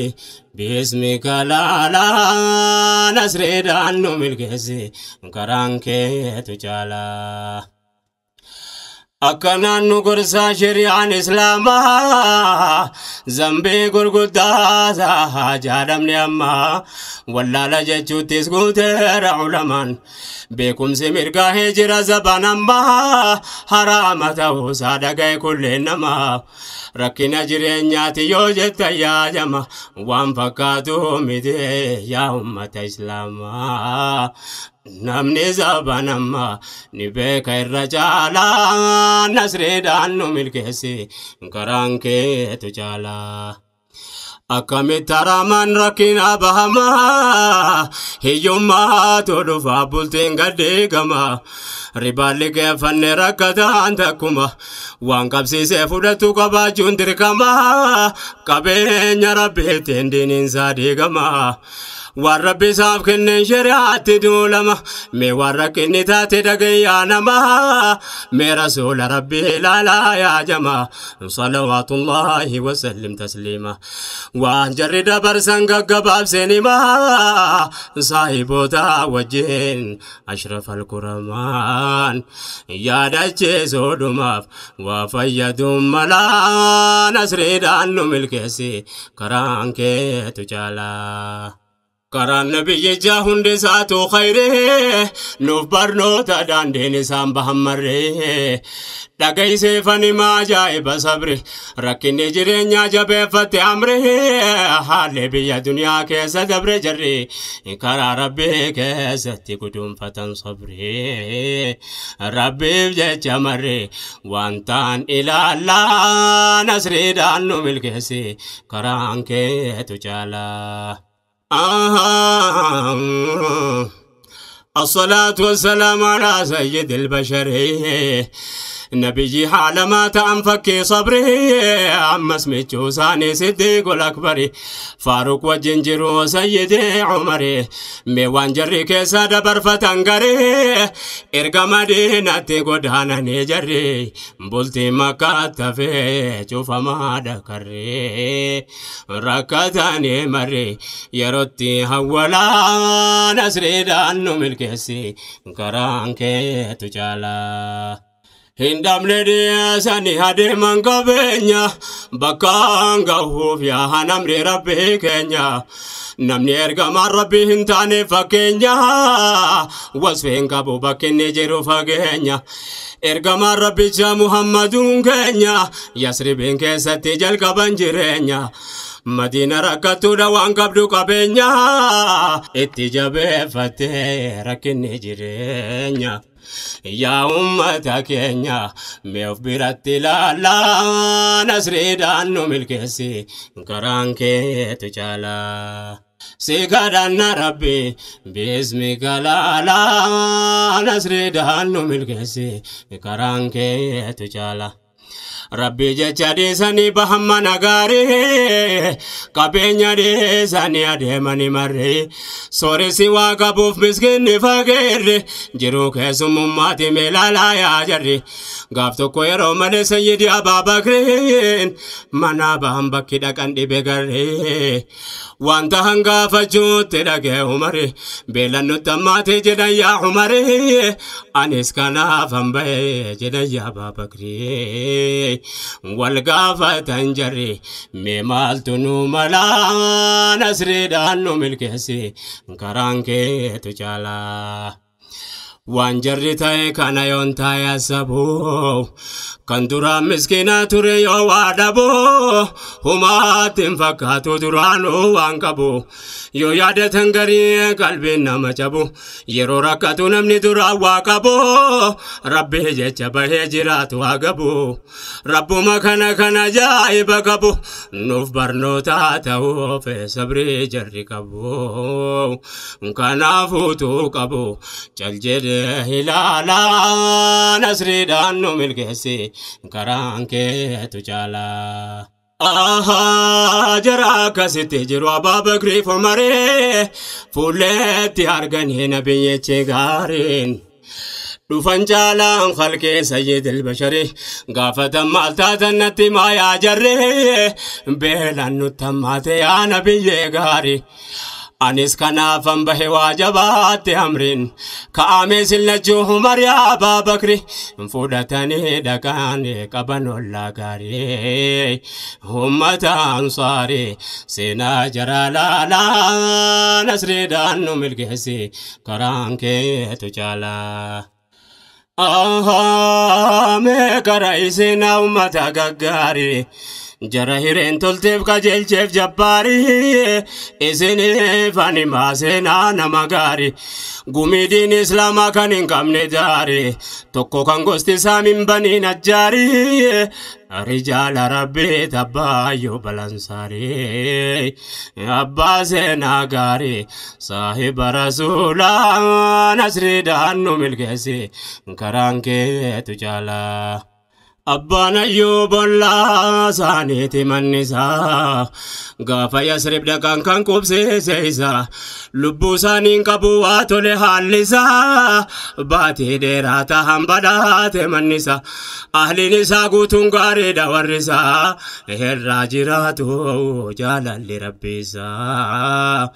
bismika laalaa nasriidhaan nu milkeessi karaan keetu caalaa. Akkanaan nu gorsaa shari'aan Islaamaa zambii gurguddaa jaadamne ammaa wallaala jechuuttis guuteera ulamaan beekumsi mirgaahee jira zaban ammaa haraama ta'uusaa dhaga'e kulleen namaa rakkina jireenyaati yoo jetta yaajama waan fakkaatu miti yaa ummata Islaamaa. Namni zaban ammaa ni beeka irra caalaa nasriidhaan nu milkeessi karaan keetu caalaa. Akkamitti haramaan rakkina bahamaa hiyyummaatu dhufaa bultiin gaddeegama ribaalli geeffanne rakkataan takkuma waan qabsiisee fudhatu qabaachuun dirqama qabeenya rabbiitiin diiniinsaa diigama. Waan rabbi isaaf kenneen shari'aatti duulama mee waan rakkinni taate dhagayyaa namaa mee rasuula rabbii ilaalaa yaa jamaa salawaatullaahi wasallim tasliima waan jarri dabarsan gaggabaabseen himaa saahiboota wajjin ashraf alkuramaan yaadachiisuu dhumaaf waa fayyaduun malaa nasriidhaan nu milkeessi karaan keetu caalaa. Karaan nabiyyichaa hundi isaatu khayree nuuf barnoota daandiin isaan bahan marree dhagayseefani maa ajaa'iba sabri rakkinni jireenyaa jabeeffatte amree haalli biyya duniyaa keessa dabre jarri karaa rabbii keessatti guduunfatan sabree rabbiif jecha marree waan ta'an ilaallaa nasriidhaan nu milkeessi karaan keetu caalaa. الصلاة والسلام على سيد البشر نبي حالما تأنفك صبري أما اسمي ثاني صديق الأكبر فاروق وجنجر سيدي عمر ميوان جري كيسا دبر فتنقري إرقى مدينة قدانا نجري بلتي مكة في شوف ما دكري ركتاني مري يرتي هولا نسري دانو ملكسي كران كي تجالا Hin dhabne dhiyeessanii adeeman qabeenya bakkaan gahuuf yaa namni rabbii keenya namni ergamaan rabbii hin taane fakkeenya wasfeen qabu bakki inni jiru fageenya ergamaan rabbicha Muhammaduun keenya Yasribiin keessatti jalqaban jireenya. Madiina rakkattuudha waan qabdu qabeenya itti jabeeffattee rakkinni jireenya. Yaa uummata keenya mee of biratti ilaalaa nasriidhaan nu milkeessi karaan keetu caalaa. Si kadhanna Rabbi bismika laalaa nasriidhaan nu milkeessi karaan keetu caalaa. Rabbi jecha dhiisanii bahan mana gaarii qabeenya dhiisanii adeemanii marree sooressi waa qabuuf miskiinni fageerre jiruu keessummummaati meelaalaa yaa jarri gaaf tokko yeroo malee sayyidi Abaabakriin mana bahan bakki dhaqan dhibe garree wanta hangaafachuutti dhagee Umari beelan nutti ammaatee jedhan yaa Umari anis kanaafan ba'e jedhan yaa Abaabakrii. Wal gaafatan jarri mee maaltu nu malaa nasriidhaan nu milkeessi karaan keetu caalaa. Waan jarri ta'e kana yoon taa'e asabu kan duraan miskiina ture yoo waa dhabu humaatti hin fakkaatu duraanuu waan qabu yoo yaadatan garii qalbiin nama cabu yeroo rakkatu namni duraan waa qabu rabbi jecha bahee jiraatu haa gabu rabbuma kana kana ajaa'iba qabu nuuf barnoota ta'uuf sabrii jarri qabu kanaafuutuu qabu cal jedhe ilaalaa nasriidhaan nu milkeessi karaan keetu caalaa. Jara akkasitti jiru Abbaa Bakriif Umaree fuulleetti arganii nabiyyichi gaariin. Dhufan caalaan halkee sayyidil bashari gaafatan maal taatan natti maayaa jarree beelaan nutti hammaate yaa nabiyyee gaarii. Anis kanaafan bahe waa jabaatti amriin ka'amee sillachuu Umar yaa Abbaa Bakri fudhatanii dhaqaan qaban ollaa gaarii ummata ansaarii seenaa jaraa laalaa nasriidhaan nu milkeessi karaan keetu caalaa. Mee karaa iseenaa ummata gaggaarii jara hireen tolteef qajeelcheef jabbaarii isiniif ani maaseenaa nama gaarii gumii diin islaamaa kan hin qabne daarii tokko kan gosti isaa min baniin ajjaarii rijaala rabbii tabbaayyuu balansaarii abbaa seenaa gaarii saahiba rasuulaa nasriidhaan nu milkeessi karaan keetu caalaa. Abbaan Ayyuub ollaa isaaniiti manni isaa gaafa Yasrib dhaqan kan qubsiise isaa lubbuu isaaniin qabu waa tole haalli isaa baatii dheeraa tahan badhaate manni isaa ahliin isaa guutuun gaariidha warri isaa irraa jiraatu jaalalli rabbi isaa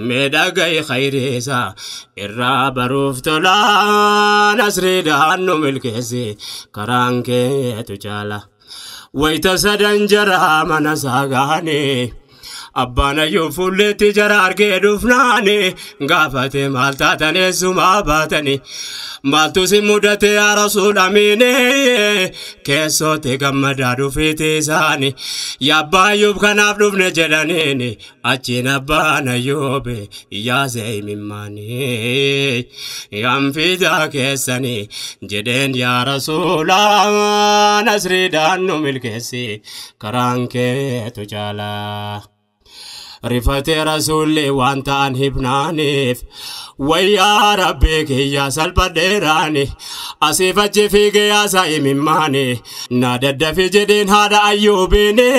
miidhagay khayrii isaa irraa baruuf tolaa nasriidhaan nu milkeessi karaan kee tu chala wayita sadan jara mana saagaane Abbaan Ayyuub fuulleetti jara argee dhufnaani gaafate maal taatan eessumaa baatani maaltu si mudate yaa rasuul amiine keessootti gammadaa dhufiiti isaani yaa Abbaa Ayyuub kanaaf dhufne jedhaniini achiin Abbaan Ayyuub yaasee imimmaanii yanfidaa keessanii jedheen yaa rasuulaa nasriidhaan nu milkeessi karaan keetu caalaa. Rifatee rasuulli waan ta'an hibnaaniif wayyaa rabbii kiyya salphadheeraani asiif achi fiigee yaasaa imimmaani na daddafi jedheen haadha Ayyuubiini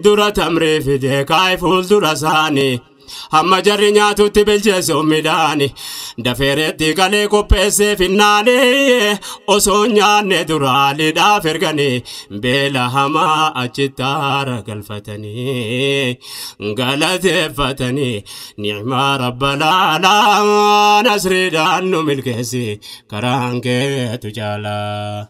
dura tamree fidee kaa'e fuuldura isaanii. Hamma jarri nyaatutti bilcheessu midhaani dafeereetti galee qopheessee finnaani osoo nyaanne duraaliidhaaf erganii beela hamaa achitti aara galfatanii galateeffatanii ni'maa rabbalaalaa nasriidhaan nu milkeessi karaan keetu caalaa.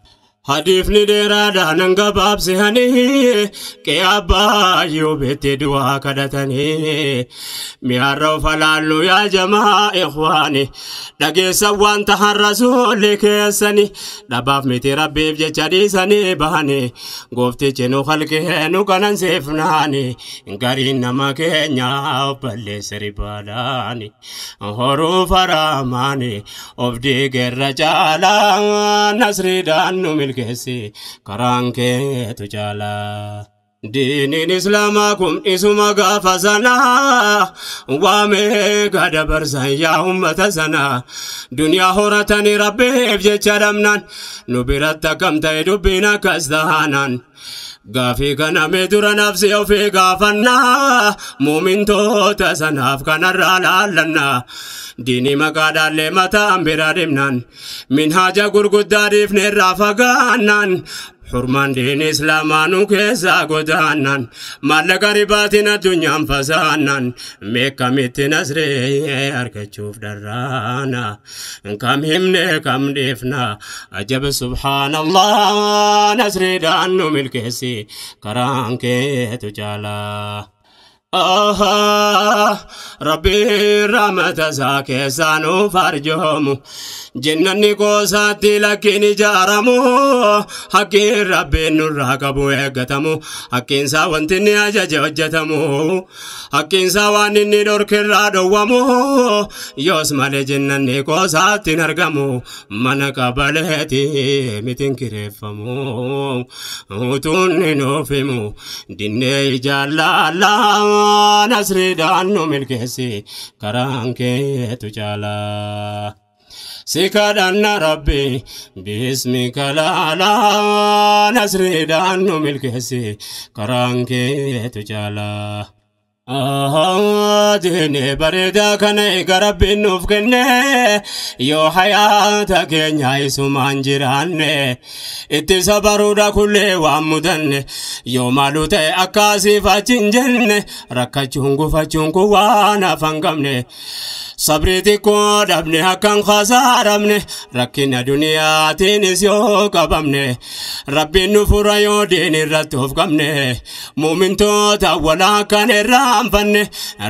Hadiifni dheeraadhaan gabaabsihanii qe'ee Abbaa Ayyuubitti du'aa kadhatanii mi'aarra of alaallu yaa jamaa ikhwaani dhageessan waan tahan rasuulli keessani dhabaaf miti rabbiif jecha dhiisanii bahanii gooftichi nu halkee nu kanansiifnaani gariin nama keenyaa of balleesse ribaadhaani horuu faraamaani of diigeerra caalaa nasriidhaan nu milkeessi karaan keetu caalaa. Diiniin islaamaa kun isuma gaafa sanaa waamee gada barsan yaa ummata sanaa duniyaa horatanii rabbiif jecha dhabnaan nu biratti akkam ta'e dubbiin akkas taanaan gaafii kana mee dura nafsi ofii gaafannaa muumintoota sanaaf kanarraa laallannaa diinii maqaadhaallee mataan bira dhimnaan minhaaja gurguddaa dhiifne irraa fagaannaan Hurmaan diin islaamaa nu keessaa godaannaan maallaqa ribaatiin addunyaan fasaannaan meeqamitti nasree argachuuf dharraana kam himne kam dhiifna ajaba subhaanallah nasriidhaan nu milkeessi karaan keetu caalaa. Rabbi rahmata isaa keessaa nuuf arjoomu jennanni goosaatti lakkiin ijaaramu hakkiin rabbiin nurraa qabu eeggatamu hakkiinsaa wanti inni ajaje hojjetamu hakkiinsaa waan inni dhorkirraa dhowwamu yoos malee jennanni goosaatti hin argamu mana qabaleeti mitiin kireeffamu utuunni nuuf himu dinnee ijaallaalaa nasriidhaan nu milkeessi karaan keetu caalaa. Si kadhanna rabbi bismika laalaa nasriidhaan nu milkeessi karaan keetu caalaa. Diinii bareedaa kana eega rabbiin nuuf kenne yoo hayaata keenya isumaan jiraanne itti sabaruudha kullee waan mudanne yoo maaluu ta'e akkaasiif achi hin jenne rakkachuun gufachuun kun waan hafan qabne sabrii xiqqoo dhabne akkan khasaaramne rakkina duniyaatiinis yoo qabamne rabbiin nu fura yoo diin irratti of qabne muumintoota walaa kan irraa anfanne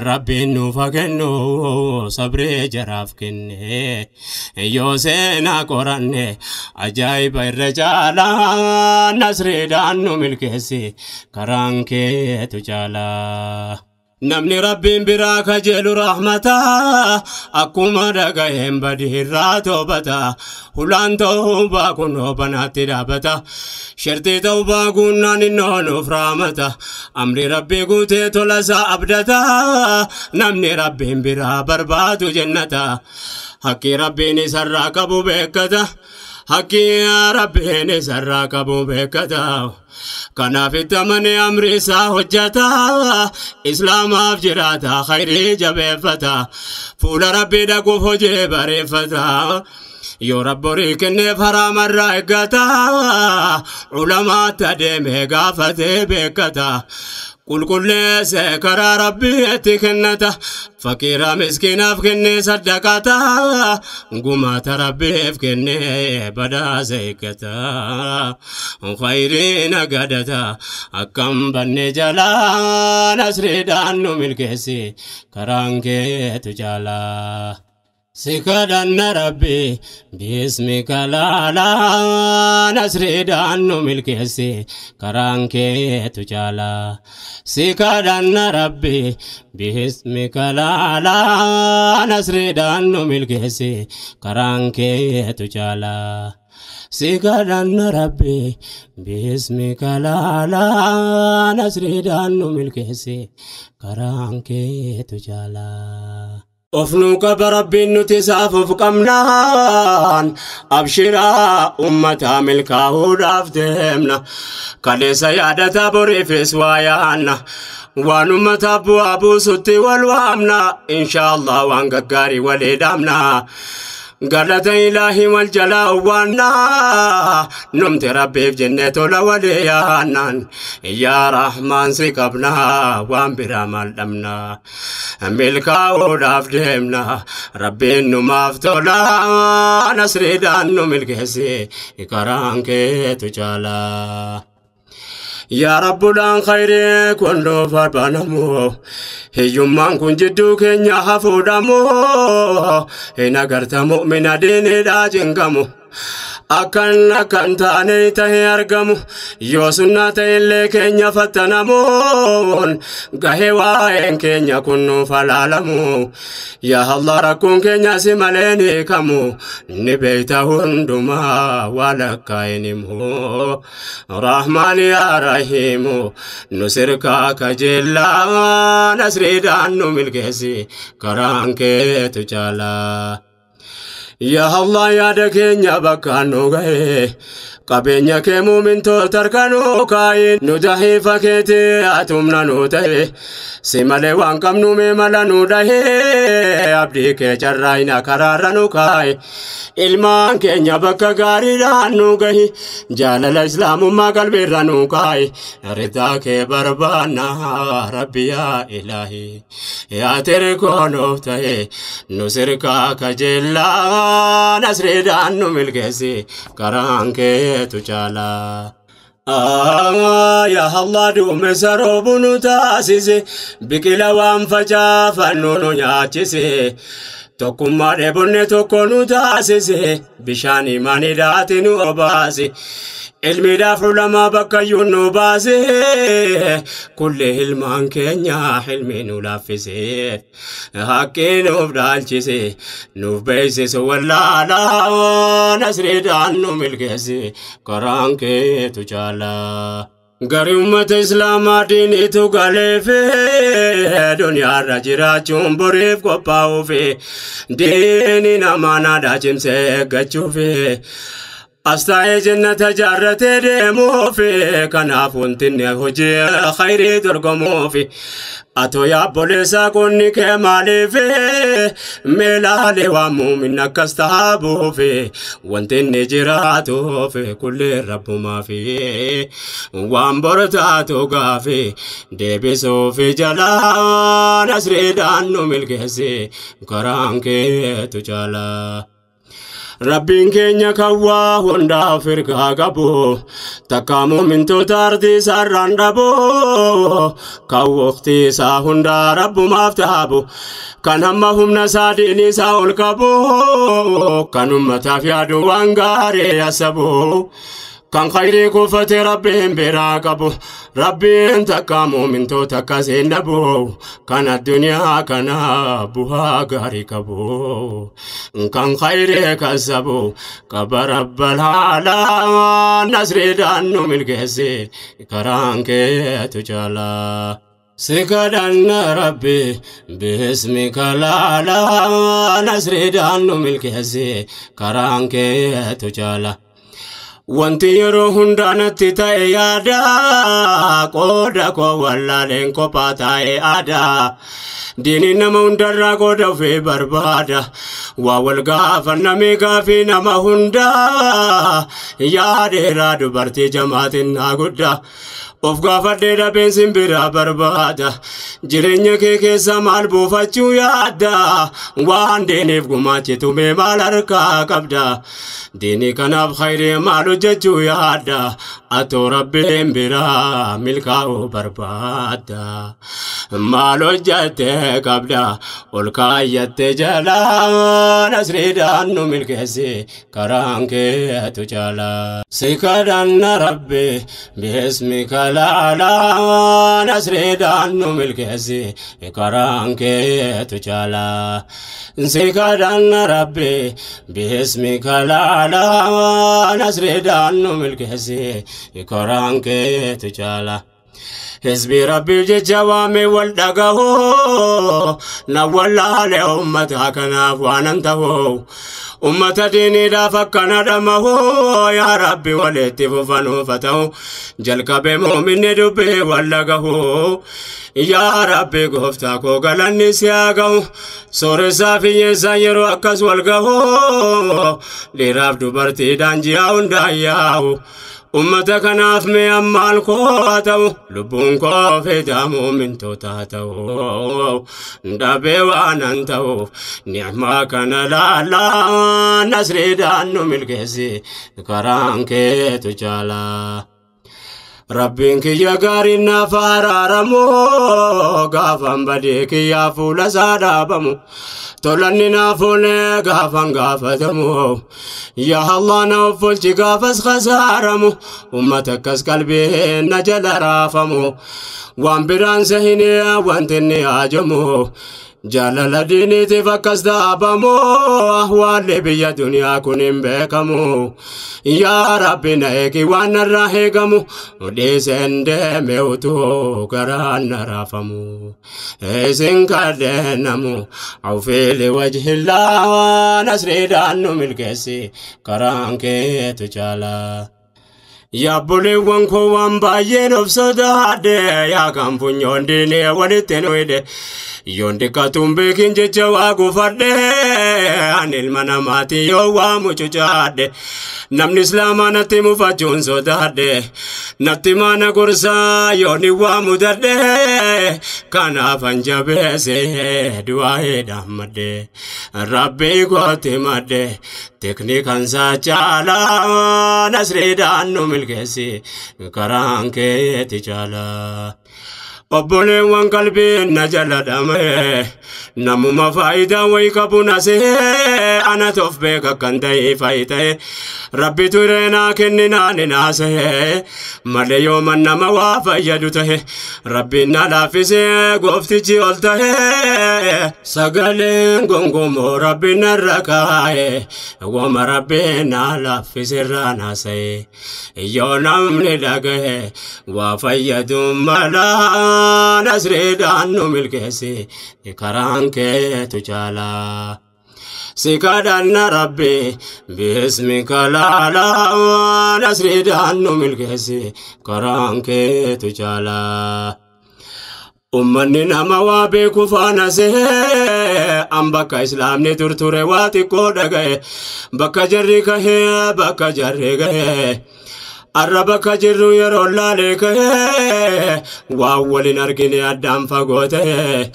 rabbiin nuuf haa kennu sabrii jaraaf kenne yoo seenaa qoranne ajaa'iba irra caalaa nasriidhaan nu milkeessi karaan keetu caalaa. Namni rabbiin biraa kajeelu rahmata akkuma dhaga'een badii irraa toobata hulaan toobaa kunoo banaatti dhaabata shartii toobaa guunnaan innoo nuuf raamata amri rabbii guutee tola isaa abdata namni rabbiin biraa barbaadu jennata haqqi rabbiin isarraa qabu beekkata. Haqqi rabbiin isarraa qabu beekkata kanaaf itti amanee amri isaa hojjata islaamaaf jiraata khayrii jabeeffata fuula rabbii dhaquuf hojii bareeffata yoo rabborii kenneef haraamarraa eeggata ulamaatti adeemee gaafatee beekkata qulqulleesse karaa rabbiitti kennata faqiira miskiinaaf kennee saddaqata gumaata rabbiif kennee badhaasa eeggata khayriin agadata akkam banne jalaa nasriidhaan nu milkeessi karaan keetu caalaa. Si kadhanna rabbi bismika laalaa nasriidhaan nu milkeessi karaan keetu caalaa. Si kadhanna rabbi bismika laalaa nasriidhaan nu milkeessi karaan keetu caalaa. Si kadhanna rabbi bismika laalaa nasriidhaan nu milkeessi karaan keetu caalaa. Of nuu qaba rabbiin nuti isaaf of qabnaan abshiraa uummataa milkaa'uudhaaf deemna kaleessa yaadata boriifis waa yaanna waan uummataaf bu'aa buusutti wal waamna inshaallah waan gaggaarii walii dhaamna. Galata ilaahi wal jalaa waannaa numti rabbiif jennee tola walii yaannaan yaa rahmaan si qabnaa waan biraa maal dhabnaa milkaa'uudhaaf deemna rabbiin numaaf tola nasriidhaan nu milkeessi karaan keetu caalaa. Yaa Rabbuudhaan khayrii kun nuuf barbanamu hiyyummaan kun jidduu keenya hafuudhamu hin agarta mu'mina diiniidhaa cinqamu akkan akkan taane tahee argamu yoo sunnaa ta'ellee keenya fattanamuun gahee waa'een keenya kun nuuf halaalamu yaa Allah rakkoon keenya si malee ni hiikamu ni beeyta hundumaa waa lakkaa'in himu Rahmaan yaa Rahiimu nu sirkaa kajeellaa nasriidhaan nu milkeessi karaan keetu caalaa. Yaa Allah yaada keenya bakka nu gahe qabeenya kee muumintoota harka nu kaayi nu dahiifa keetii atumna nu ta'e si malee waan qabnu mee mala nu dhahee abdii kee carraayina karaarra nu kaayi ilmaan keenya bakka gaariidhaan nu gahi jaalala islaamummaa qalbiirra nu kaayi ridaa kee barbaanna rabbi yaa ilaahi yaa tirkoo nuuf ta'e nu sirkaa kajeellaa nasriidhaan nu milkeessi karaan keetu caalaa. Yaa Allah duumessa roobu nu taasise biqila waan facaafannu nu nyaachise tokkummaa dheebonne tokko nu taasise bishaan imaaniidhaati nu obaase ilmiidhaaf ulamaa bakkayyuu nu baase kulli ilmaan keenya ilmi nu laaffise haqqii nuuf dhaalchise nuuf beeksise wallaalaa nasriidhaan nu milkeesse karaan keetu caalaa. Gari ummata Islaamaa diiniitu galeefe duniyaarra jiraachuun boriif qophaa'uufi diini namaa naadhaa cimsee eeggachuufi astaa'ee jannata jaarratee deemuufi kanaaf wanti inni hojii khayrii dorgomuufi atoo yaabboleessaa qonni kee maaliifi meelaalee waan muumin akkas taabuufi wanti inni jiraatuufi kullee rabbumaafi waan bortaatu gaafi deebisuufi jalaa nasriidhaan nu milkeessi karaan keetu caalaa. Rabbiin keenya kan waa hundaaf ergaa qabu takka muumintoota ardii isaarraan dhabu kan waqtii isaa hundaa rabbumaaf taabu kan hamma humna isaa diinii isaa ol qabu kan ummataaf yaadu waan gaarii asabu kan khayrii kuufate rabbiin biraa qabu rabbiin takka muumintoota akkas hin dhabu kan addunyaa kana bu'aa gaarii qabu kan khayrii kasabu qaba rabbal haalaa nasriidhaan nu milkeesse karaan keetu caalaa. Si kadhanna rabbi bismika laalaa nasriidhaan nu milkeesse karaan keetu caalaa. Wanti yeroo hundaa natti ta'e yaada qooda koo wallaaleen kophaa taa'e aadaa diiniin nama hundarraa qooda ofii barbaada waa wal gaafanname gaafii nama hundaa yaadeeraa dubartii jamaatiin naa guddaa of gaafadhee dhabeen simbiraa barbaada jireenya kee keessa maal buufachuu yaadda waan diiniif gumaachitu mee maal harkaa qabda diinii kanaaf khayrii maal hojjechuu yaadda atoo rabbiin biraa milkaa'uu barbaadda maal hojjette qabda ol kaayyatte jalaa nasriidhaan nu milkeessi karaan keetu caalaa. Si kadhanna rabbi bismika laalaa nasriidhaan nu milkeessi karaan keetu caalaa. Si kadhanna rabbi bismika laalaa nasriidhaan nu milkeessi karaan keetu caalaa. Hizbi rabbiif jecha waamee wal dhagahoo na wallaalee ummata kanaaf waanan ta'oo ummata diiniidhaaf akkana dhamahoo yaa rabbi walitti fufanuufa ta'u jalqabee muuminni dubbii wal dhagahoo yaa rabbi gooftaa koo galanni si haa ga'u sooressaa fi hiyyeessaan yeroo akkas wal gahoo dhiiraaf dubartiidhaan ji'a hundaan yaa'u. Ummata kanaaf mee ammaan koo haa ta'u lubbuun koo fidaa muumintoota haa ta'u dhabee waanan ta'uuf ni'maa kana laalaa nasriidhaan nu milkeessi karaan keetu caalaa. Rabbiin kiyya gaariin naaf araaramu gaafan badii kiyyaa fuula isaa dhaabamu tolanni naaf oolee gaafan gaafatamu yaa Allah na offolchi gaafas khasaaramu ummata akkas qalbiin na jala raafamu waan biraan sahinee wanti inni haajamu jaalala diiniitiif akkas dhaabamu ahwaalli biyya duniyaa kun hin beekamu yaa rabbi na eegi waan narraa eegamu dhiiseen deeme utuu garaan na raafamu isin kadheenamu awfiili wajhillaa nasriidhaan nu milkeessi karaan keetu caalaa. Yaabboleewwan koo waan baay'een of sodaadhe yaa kan funyoon diinee walitti nu hidhe yoon dhiqqatuun beekin jecha waa gufadhe Ani ilma namaati yoo waa mucucaadhe namni islaamaa natti mufachuun sodaadhe natti maana gorsaa yoo ni waa mudadhe kanaafan jabeesse du'aa'ee dhaammadhe rabbii kootti madde teknikan saa caalaa nasriidhaan nu milkeessi karaan keeti caalaa. Obboleewwan qalbiin na jala dhame namuma faayidaa wayii qabu na see ana toof beeka kan ta'e faayita'e rabbi turee naa kenninaan naasee malee yooman nama waa fayyadu ta'e rabbiin na laaffisee gooftichi ol ta'e sagaleen gongomoo rabbiin narra kaa'e wama rabbiin na laaffisirraa naasee yoo namni dhagahe waa fayyadu malaa. Nasriidhaan nu milkeessi karaan keetu caalaa. Si kadhanna rabbi bismika laalaa nasriidhaan nu milkeessi karaan keetu caalaa. Ummanni nama waa beeku faana see an bakka islaamni turture waa xiqqoo dhaga'e bakka jarri kahee bakka jarri ga'e. Arra bakka jirru yeroo laalee ka'ee waan waliin argine addaan fagoo ta'e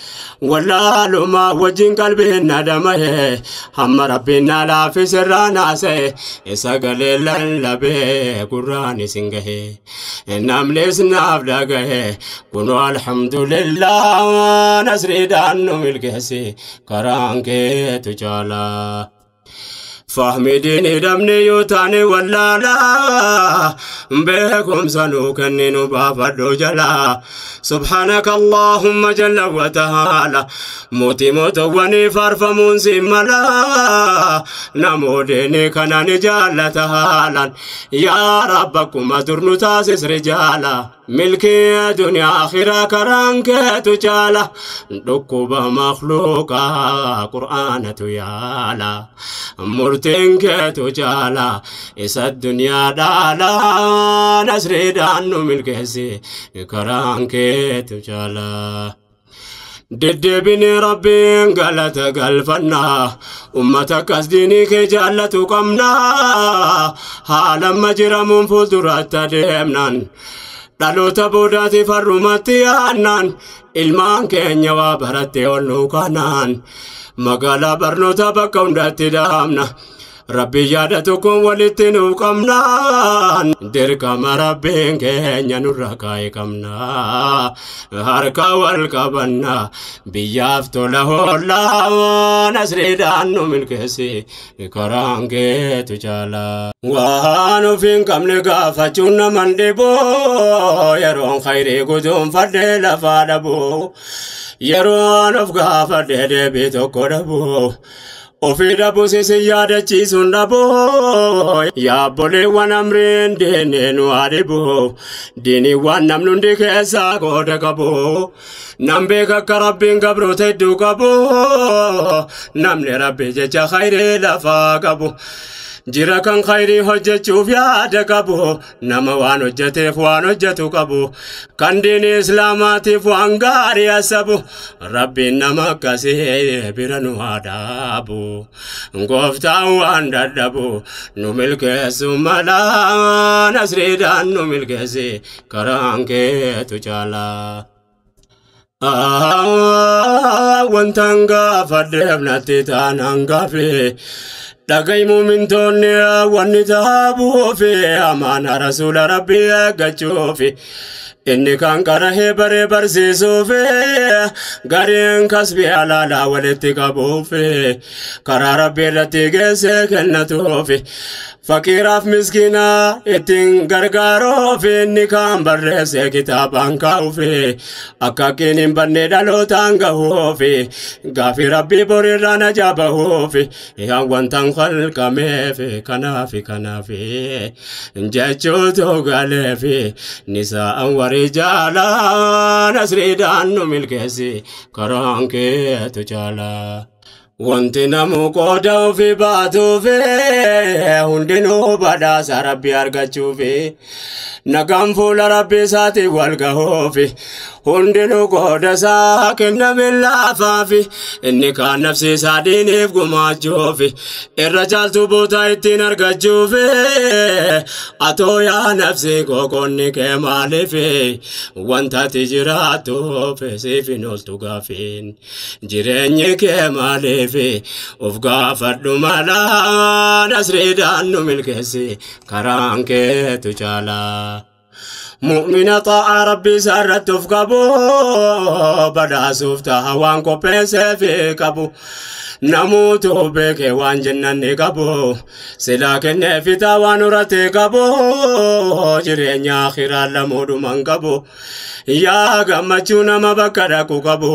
wallaalumaa wajjin qalbiin na dhama'e hamma rabbiin na laaffise irraa naasa'e sagalee lallabee gurraan isin gahe namnis naaf dhagahe kunoo alhamdulillah nasriidhaan nu milkeessi karaan keetu caalaa. Fahmi diinii dhabne yoo taane wallaalaa beekumsa nuu kenninu baafadhu jalaa. Subhaanaka Allahumma jalla wa ta'ala mootii mootowwanii faarfamuun si mala namoonni kana ni jaallata haalaan yaa Rabba akkuma dur nu taasis rijaala. Milkii duniyaa akhiraa karaan keetu caala dhukkuba makhluuqaa qur'aanatu yaala murtiin keetu caala isa duniyaa dhaala nasriidhaan nu milkeessi karaan keetu caala. Deddeebinee rabbiin galata galfannaa ummata akkas diinii kee jaallatu qabnaa haala jiramuun fuulduratti adeemnaan. Dhaloota boodaatiif har'umatti yaadnaan ilmaan keenya waa baratte ol nu kanaan magaalaa barnoota bakka hundatti dhaabna rabbi yaada tokkoon walitti nu qabnaan dirqama rabbiin keenya nurra kaa'e qabna harka wal qabanna biyyaaf tola hollaa nasriidhaan nu milkeessi karaan keetu caalaa. Waan ofiin qabne gaafachuun naman dhiboo yeroon khayrii guduunfadhee lafaa dhabuu yeroon of gaafadhee deebii tokko dhabuu. Ofii dhabuus isin yaadachiisuun dhabuu yaabboleewwan amriin diinii nu haa dhibu diiniiwwan namni hundi keessaa qooda qabu nam beeka akka rabbiin gabroota hedduu qabu namni rabbi jecha khayrii lafaa qabu. Jira kan khayrii hojjechuuf yaada qabu nama waan hojjeteef waan hojjetu qabu kan diinii islaamaatiif waan gaarii asabu rabbiin nama akkasii bira nu haa dhaabu gooftaan waan dadhabu nu milkeessu malaa nasriidhaan nu milkeessi karaan keetu caalaa. Wantan gaafadheef natti taanaan gaafi dhaga'i muumintoonni wanni taabuufi amaana rasuula rabbii eeggachuufi inni kan qarahee baree barsiisuufi gariin kasbii halaalaa walitti qabuufi karaa rabbii irratti geessee kennatuufi faqiiraaf miskiinaa ittiin gargaaruufi inni kan barreessee kitaabaan kaa'uufi akka akkiin hin banne dhalootaan gahuufi gaafii rabbii boriirraa najaa bahuufi yaa wantan khalqameefi kanaafi kanaafi jechuutu galeefi nisaa'an warri jaalaa nasriidhaan nu milkeessi karaan keetu caalaa. Wanti namuu qooda ofii baatuufi hundinuu badhaasa Rabbii argachuufi nagaan fuula Rabbii isaatiin wal gahuufi hundinuu qooda isaa kenname laafaafi inni kaan nafsi isaa diiniif gumaachuufi irra caaltuu bootaa ittiin argachuufi atoo yaa nafsi qoqqoonni kee maaliifi wanta ati jiraattuuf siif hin ooltu gaafiin jireenyi kee maaliif of gaafadhu malaa nasriidhaan nu milkeessi karaan keetu caalaa. Mu'mina xaa'aa Rabbii isaa irratti of qabu badhaasuuf ta'a waan qopheesseef qabu. Namuutu beekee waan jennan ni qabu silaa kennee fitaa waan horatee qabu jireenya akhiraa lamuudhuman qabu. Yaa gammachuu nama bakka dhaqu qabu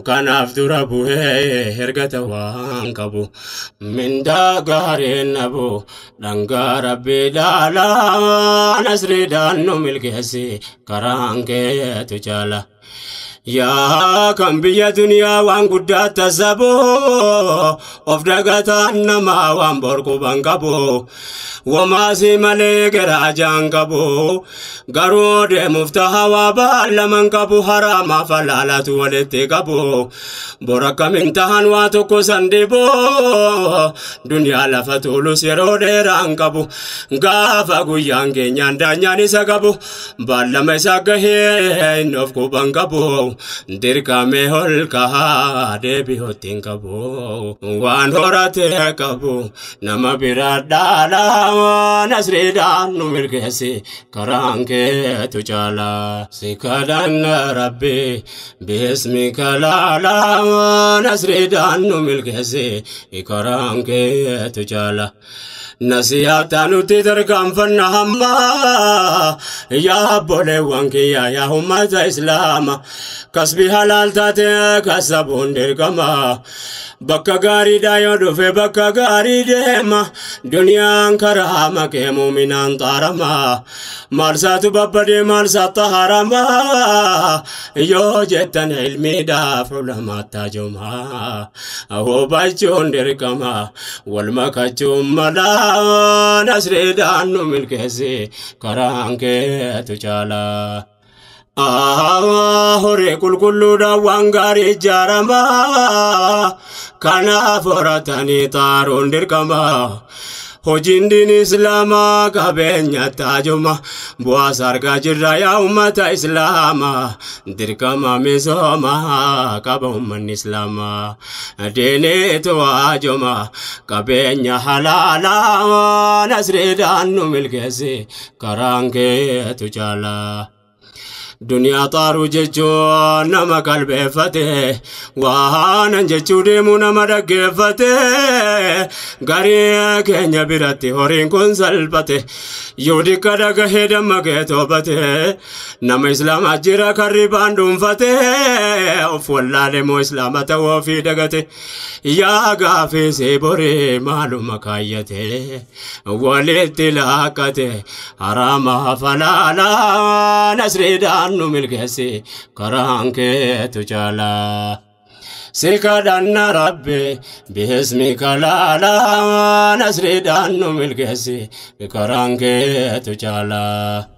kanaaf dura bu'ee ergata waan qabu. Mindaa gaariin nabu dhangaa Rabbii dhaalaa nasriidhaan nu milkeessi karaan keetu caala. Yaa kan biyya duniyaa waan guddaa tasabu of dagataan namaa waan borquban qabu wamaasii malee garaa jaan qabu garuu deemuuf taha waa baallaman qabu haraamaaf halaalatu walitti qabu bor akkamiin tahan waa tokko san dhibu duniyaa lafa tuulus yeroo dheeraan qabu gaafa guyyaan keenyaan daanyaan isa qabu baallama isa gahee inni of quban qabu. Dirqamee ol kahaa deebi'ootiin qabu waan horatee qabu nama biraa dhaalaa nasriidhaan nu milkeessi karaan keetu caalaa. Si kadhanna Rabbi bismika laalaa nasriidhaan nu milkeessi karaan keetu caalaa. Nasiyaata nuti tarkaanfanna hammaa yaa obboleewwan kiyya yaa ummata Islaama kasbi halaal taate kasabuun dirqama bakka gaariidhaa yoo dhufe bakka gaarii deema duniyaan karaa makee muuminaan xaarama maalsaatu babbadee maalsaatti harama yoo jettan ilmiidhaaf ulamaatti juma hubachuun dirqama wal makachuun malaa. Nasriidhaan nu milkeessi karaan keetu caalaa. Horii qulqulluudhaan waan gaarii ijaarama kanaaf horatanii xaaruun dirqama. Hojiin diin Islaamaa qabeenya taajuma bu'aas argaa jirra yaa ummata Islaamaa dirqama misoomaa qaba ummanni Islaamaa diiniitu waajuma qabeenya halaalaa nasriidhaan nu milkeessi karaan keetu caalaa. Duniyaa xaaruu jechuun nama qalbeeffate waanan jechuu deemu nama dhaggeeffate garii keenya biratti horiin kun salphate yoo diqqa dhagahee dammaqee toobate nama Islaamaa jira kan ribaan dhuunfate of wallaale moo Islaama ta'uu ofii dagate yaa gaafii borii maaluma kaayyate walitti laakkate haraamaaf halaalaa nasriidhaan nu milkeessi karaan keetu caalaa. Si kadhanna Rabbi bismika laalaa nasriidhaan nu milkeessi karaan keetu caalaa.